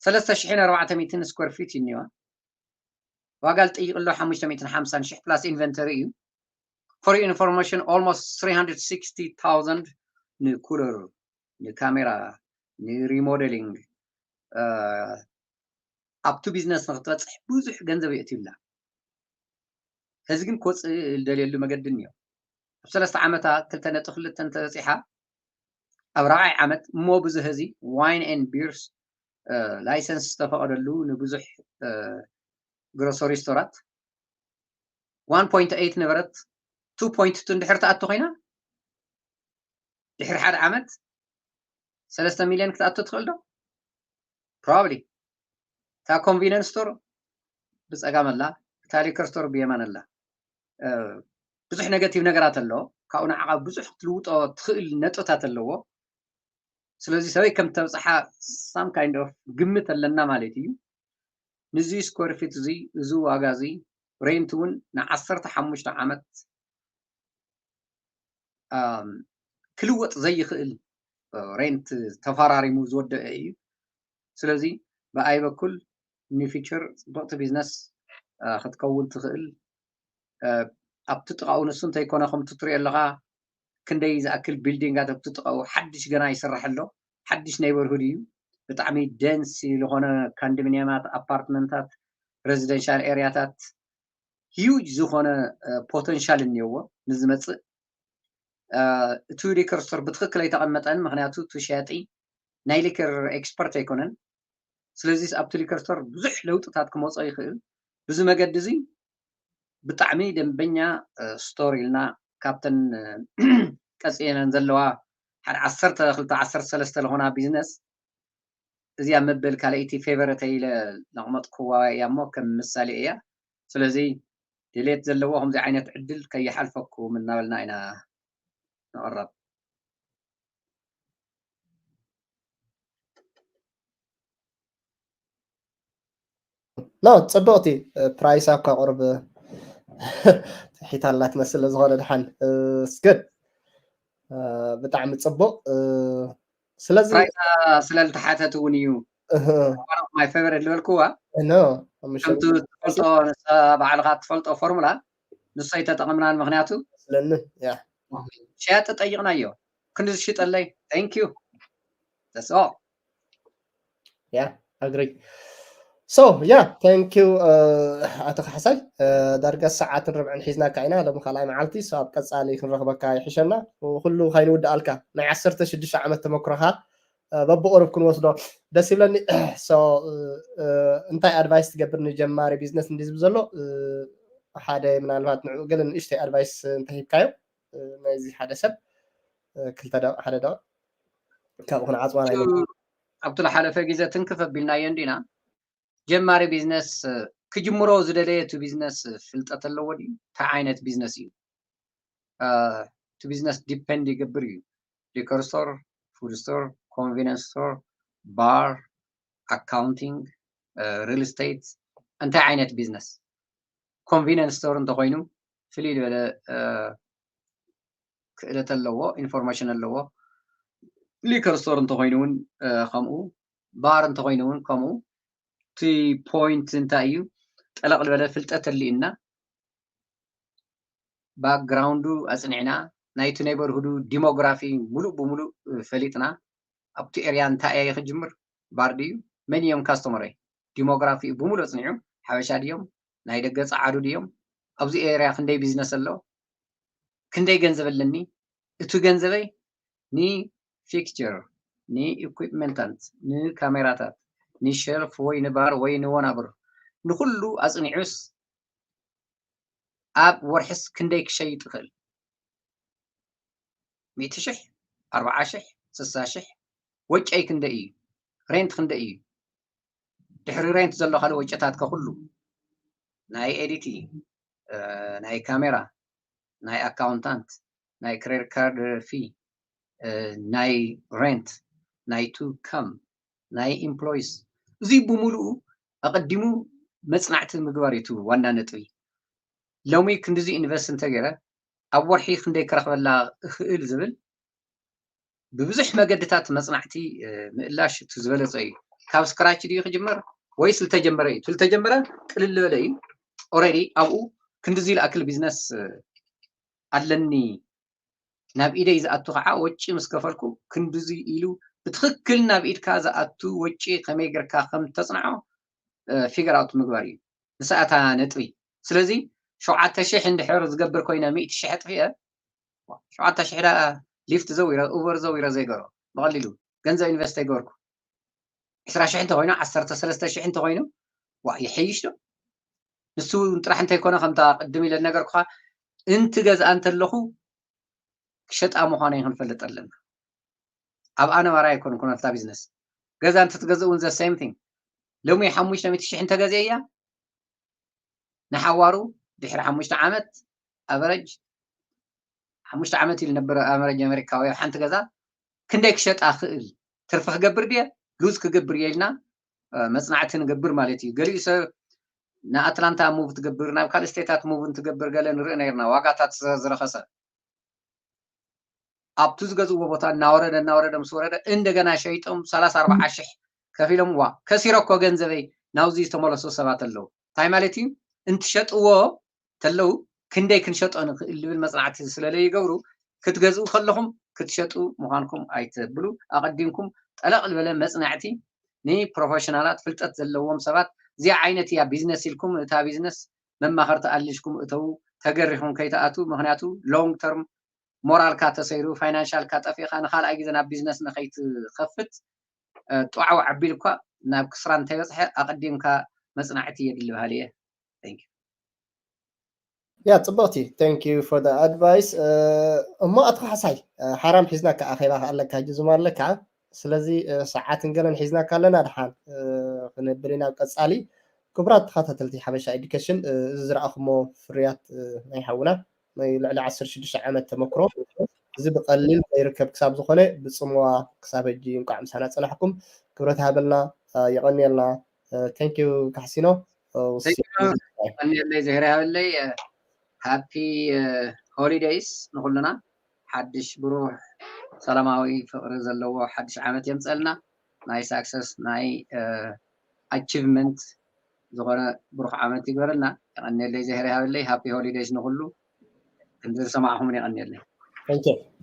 ሰለስተ ሽሕን ኣርባዕተ ሚእትን ስኩዌር ፊት እዩ እኒዋ። ዋጋ ልጥይቅ ኣሎ ሓሙሽተ ሚእትን ሓምሳን ሽሕ ፕላስ ኢንቨንተሪ እዩ። For your information almost three hundred sixty thousand ንኩለር ንካሜራ ንሪሞደሊንግ ኣብቱ ቢዝነስ ንክትበፅሕ ብዙሕ ገንዘብ የእትዩላ። ሕዚ ግን ክወፅእ ዝደልየሉ መገዲ እኒኦ። ኣብ ሰለስተ ዓመታ ክልተ ነጥቢ ክልተ እንተበፂሓ ኣብ ራብዓይ ዓመት እሞ ብዙ ህዚ ዋይን ኤን ቢርስ ላይሰንስ ዝተፈቐደሉ ንብዙሕ ግሮሰሪ ስቶራት ዋን ፖይንት ኤይት ነበረት ቱ ፖይንት ቱ እንድሕር ትኣቱ ኮይና ድሕሪ ሓደ ዓመት ሰለስተ ሚልዮን ክትኣቱ ትኽእል ዶ? ፕሮባብሊ። እታ ኮንቪነንስ ስቶር ብፀጋም ኣላ፣ እታ ሊከር ስቶር ብየማን ኣላ። ብዙሕ ነገቲቭ ነገራት ኣሎ። ካብኡ ንዓኻ ብዙሕ ክትልውጦ ትኽእል ነጥብታት ኣለዎ። ስለዚ ሰበይ ከም ተብፅሓ ሳም ካይንድ ኦፍ ግምት ኣለና ማለት እዩ። ንዚ ስኩዌር ፊት እዚ እዚ ዋጋ እዚ ሬንት እውን ንዓሰርተ ሓሙሽተ ዓመት ክልወጥ ዘይኽእል ሬንት ተፈራሪሙ ዝወደአ እዩ። ስለዚ ብኣይ በኩል ኒፊቸር ፅብቕቲ ቢዝነስ ክትከውን ትኽእል። ኣብቲ ጥቓኡ ንሱ እንተይኮነ ከምቲ ትሪኦ ኣለኻ ክንደይ ዝኣክል ቢልዲንጋት ኣብቲ ጥቓኡ ሓድሽ ገና ይስራሕ ኣሎ። ሓድሽ ኔይበርሁድ እዩ። ብጣዕሚ ደንስ ዝኾነ ካንዶሚኒየማት ኣፓርትመንታት ሬዚደንሻል ኤሪያታት ሂዩጅ ዝኾነ ፖተንሻል እኒኦዎ ንዝመፅእ። እቲ ሊከር ስቶር ብትክክል ኣይተቐመጠን፣ ምክንያቱ እቲ ሸያጢ ናይ ሊከር ኤክስፐርት ኣይኮነን። ስለዚ ኣብቲ ሊከር ስቶር ብዙሕ ለውጥታት ክመፆ ይኽእል። ብዚ መገዲ እዚ ብጣዕሚ ደንበኛ ስቶር ኢልና ካብተን ቀፂለን ዘለዋ ሓደ ዓሰርተ ክልተ ዓሰርተ ሰለስተ ዝኾና ቢዝነስ እዚኣ መበል ካልኣይቲ ፌቨረተይ ኢለ ዘቕመጥኩዋ እያ እሞ ከም ምሳሌ እያ። ስለዚ ድሌት ዘለዎ ከምዚ ዓይነት ዕድል ከይሓልፈኩም እናበልና ኢና ንቕረብ። ኖ ፅብቕቲ ፕራይስ ኣብካ ቁርብ ትሒታ ኣላ ትመስል ዝኾነ ድሓን ስግድ ብጣዕሚ ፅቡቅ ስለዚ ፕራይሳ ስለ ልተሓተት እውን እዩ my favorite ዝበልክዋ ኖ ከምቲ ትፈልጦ ንሳ ባዕልካ ትፈልጦ ፎርሙላ ንሱ ኣይተጠቐምናን ምክንያቱ ስለኒ ያ ሸያጢ ጠይቕናዮ ክንዲ ዝሽጠለይ thank you that's all ያ ኣግሪ so yeah thank you ኣቶ ካሕሳይ ዳርጋ ሰዓትን ርብዕን ሒዝናካ ኢና ሎሚ ካልኣይ መዓልቲ so ኣብ ቀፃሊ ክንረኽበካ ይሕሸና ኩሉ ከይንውድኣልካ ናይ ዓሰርተ ሽዱሽተ ዓመት ተመክሮኻ በብቁሩብ ክንወስዶ ደስ ይብለኒ so እንታይ ኣድቫይስ ትገብር ንጀማሪ ቢዝነስ እንዲ ዝብ ዘሎ ሓደ ምናልባት ንዕኡ ገለ ንእሽተይ ኣድቫይስ እንተሂብካዮ ናይዚ ሓደ ሰብ ክልተ ደቂቕ ሓደ ደቂቕ ካብኡ ክንዓፅዋ ናይ ኣብቲ ዝሓለፈ ግዜ ትንክፍ ኣቢልናዮ እንዲና ጀማሪ ቢዝነስ ክጅምሮ ዝደለየ እቲ ቢዝነስ ፍልጠት ኣለዎ ድዩ እንታይ ዓይነት ቢዝነስ እዩ እቲ ቢዝነስ ዲፐንድ ይገብር እዩ liquor store food store convenience store bar accounting፣ real estate፣ እንታይ ዓይነት ቢዝነስ፣ convenience store እንተኮይኑ ፍልይ ዝበለ ክእለት ኣለዎ፣ ኢንፎርሜሽን ኣለዎ። ሊከር ስቶር እንተኮይኑ እውን ከምኡ፣ ባር እንተኮይኑ እውን ከምኡ። እቲ ፖይንት እንታይ እዩ? ጠለቕ ዝበለ ፍልጠት ተሊእና፣ ባክግራውንዱ ኣፅኒዕና፣ ናይቲ ኔበርሁዱ ዲሞግራፊ ሙሉእ ብሙሉእ ፈሊጥና፣ ኣብቲ ኤርያ እንታይ እየ ክጅምር፣ ባር ድዩ፣ መን እዮም ካስተመረይ፣ ዲሞግራፊ ብሙሉእ ኣፅኒዑ፣ ሓበሻ ድዮም፣ ናይ ደገ ፀዓዱ ድዮም፣ ኣብዚ ኤርያ ክንደይ ቢዝነስ ኣሎ፣ ክንደይ ገንዘብ ኣለኒ፣ እቲ ገንዘበይ ንፊክቸር፣ ንኢኩፕመንታት፣ ንካሜራታት፣ ንሸልፍ ወይ ንባር ወይ ንወናብር፣ ንኩሉ ኣፅኒዑስ ኣብ ወርሕስ ክንደይ ክሸይጥ ይኽእል? ሚእቲ ሽሕ፣ ኣርብዓ ሽሕ፣ ስሳ ሽሕ፣ ወጨይ ክንደይ እዩ? ሬንት ክንደይ እዩ? ድሕሪ ሬንት ዘሎ ካልእ ወጨታት ከኩሉ ናይ ኤዲቲ፣ ናይ ካሜራ፣ ናይ ኣካውንታንት፣ ናይ ክሬዲት ካርድ ፊ፣ ናይ ሬንት፣ ናይ ቱ ከም፣ ናይ ኢምፕሎይስ፣ እዚ ብምሉኡ ኣቐዲሙ መጽናዕቲ ምግባር እዩ እቲ ዋና ነጥቢ። ሎሚ ክንድዚ ኢንቨስት እንተገይረ ኣብ ወርሒ ክንደይ ክረኽበላ እኽእል ዝብል ብብዙሕ መገድታት መጽናዕቲ ምእላሽ እቲ ዝበለጸ እዩ። ካብ ስክራች ድዩ ክጅመር ወይስ ዝተጀመረ እዩ? እቲ ዝተጀመረ ቅልል ዝበለ እዩ። ኦልሬዲ ኣብኡ ክንድዚ ዝኣክል ቢዝነስ ኣለኒ ናብ ኢደይ ዝኣቱ ከዓ ወጪ ምስ ከፈልኩ ክንድዚ ኢሉ ብትኽክል ናብ ኢድካ ዝኣቱ ወጪ ከመይ ጌርካ ከም ተጽንዖ ፊገር ኣውት ምግባር እዩ። ንሳ እታ ነጥቢ። ስለዚ ሸውዓተ ሽሕ እንድሕር ዝገብር ኮይነ ሚእቲ ሽሕ ኣጥፊኤ ሸውዓተ ሽሕ ደኣ ሊፍት ዘዊረ ኡበር ዘዊረ ዘይገሮ ብቐሊሉ ገንዘብ ኢንቨስት ኣይገበርኩ። ዕስራ ሽሕ እንተኮይኑ ዓሰርተ ሰለስተ ሽሕ እንተኮይኑ ዋ ይሐይሽ ዶ? ንሱ እውን ጥራሕ እንተይኮነ ከምታ ቅድም ኢለ ነገርኩኻ እንትገዝኣ እንተለኹ ክሸጣ ምዃነይ ክንፈልጥ ኣለና። ኣብ ኣነ ዋራ ኣይኮንኩን ኣብታ ቢዝነስ ገዛ እንትትገዝእ እውን ዘ ሴም ቲንግ ሎሚ ሓሙሽተ ሚእቲ ሽሕ እንተገዚአ እያ ንሓዋሩ ድሕሪ ሓሙሽተ ዓመት ኣቨረጅ ሓሙሽተ ዓመት ኢሉ ነበር ኣቨረጅ ኣሜሪካዊ ኣብ ሓንቲ ገዛ ክንደይ ክሸጣ ክእል ትርፊ ክገብር ድየ ሉዝ ክገብር እየ ኢልና መፅናዕቲ ንገብር ማለት እዩ። ገሊኡ ሰብ ንኣትላንታ ሙቭ ትገብር ናብ ካልእ ስቴታት ሙቭ እንትገብር ገለ ንርኢ ነርና ዋጋታት ዝረኸሰ ኣብቲ ዝገዝእዎ ቦታ እናወረደ እናወረደ ምስ ወረደ እንደገና ሸይጦም ሰላሳ ኣርባዓ ሽሕ ከፊሎም ዋ ከሲረ እኮ ገንዘበይ ናብዚ ዝተመለሱ ሰባት ኣለዉ። እንታይ ማለት እዩ? እንትሸጥዎ ተለዉ ክንደይ ክንሸጦ ንኽእል ዝብል መፅናዕቲ ስለለይገብሩ ክትገዝኡ ከለኹም ክትሸጡ ምዃንኩም ኣይተብሉ። ኣቐዲምኩም ጠለቕ ዝበለ መፅናዕቲ ንፕሮፌሽናላት ፍልጠት ዘለዎም ሰባት እዚኣ ዓይነት እያ ቢዝነስ ኢልኩም እታ ቢዝነስ መማኸርቲ ኣልሽኩም እተዉ ተገሪኹም ከይትኣቱ ምክንያቱ ሎንግ ተርም ሞራልካ ተሰይሩ ፋይናንሻልካ ጠፊእካ ንካልኣይ ግዜ ናብ ቢዝነስ ንከይትከፍት ጧዕው ዓቢል እኳ ናብ ክስራ እንተይበፅሐ ኣቀዲምካ መፅናዕቲ የድሊ በሃሊ እየ። ያ ፅብቕቲ thank you for the advice። እሞ ኣቶ ካሕሳይ ሓራም ሒዝናካ ኣኼባ ኣለካ ጅዙም ኣለካ ስለዚ ሰዓትን ገለን ሒዝናካ ኣለና ድሓን ክንብል ኢና ኣብ ቀፃሊ። ክቡራት ተኸታተልቲ ሓበሻ ኤዱኬሽን እዚ ዝረኣኹሞ ፍርያት ናይ ሓውና ናይ ልዕሊ ዓሰርተ ሽዱሽተ ዓመት ተመክሮ እዚ ብቐሊል ዘይርከብ ክሳብ ዝኾነ ብፅምዋ ክሳብ ሕጂ እንቋዕ ምሳና ፀናሕኩም። ክብረት ሃበልና። የቐንየልና። Thank you ካሕሲኖ። የቐንየለይ ዝሄር ሃበለይ። ሃፒ ሆሊደይስ ንኩልና። ሓድሽ ብሩህ ሰላማዊ ፍቕሪ ዘለዎ ሓድሽ ዓመት የምፀልና። ናይ ሳክሰስ ናይ ኣቺቭመንት ዝኾነ ብሩኽ ዓመት ይግበረልና። የቐንየለይ ዘሄር ይሃበለይ። ሃፒ ሆሊደይስ ንኩሉ። ከምዚ ዝሰማዕኹምን የቐንየለይ። Thank you።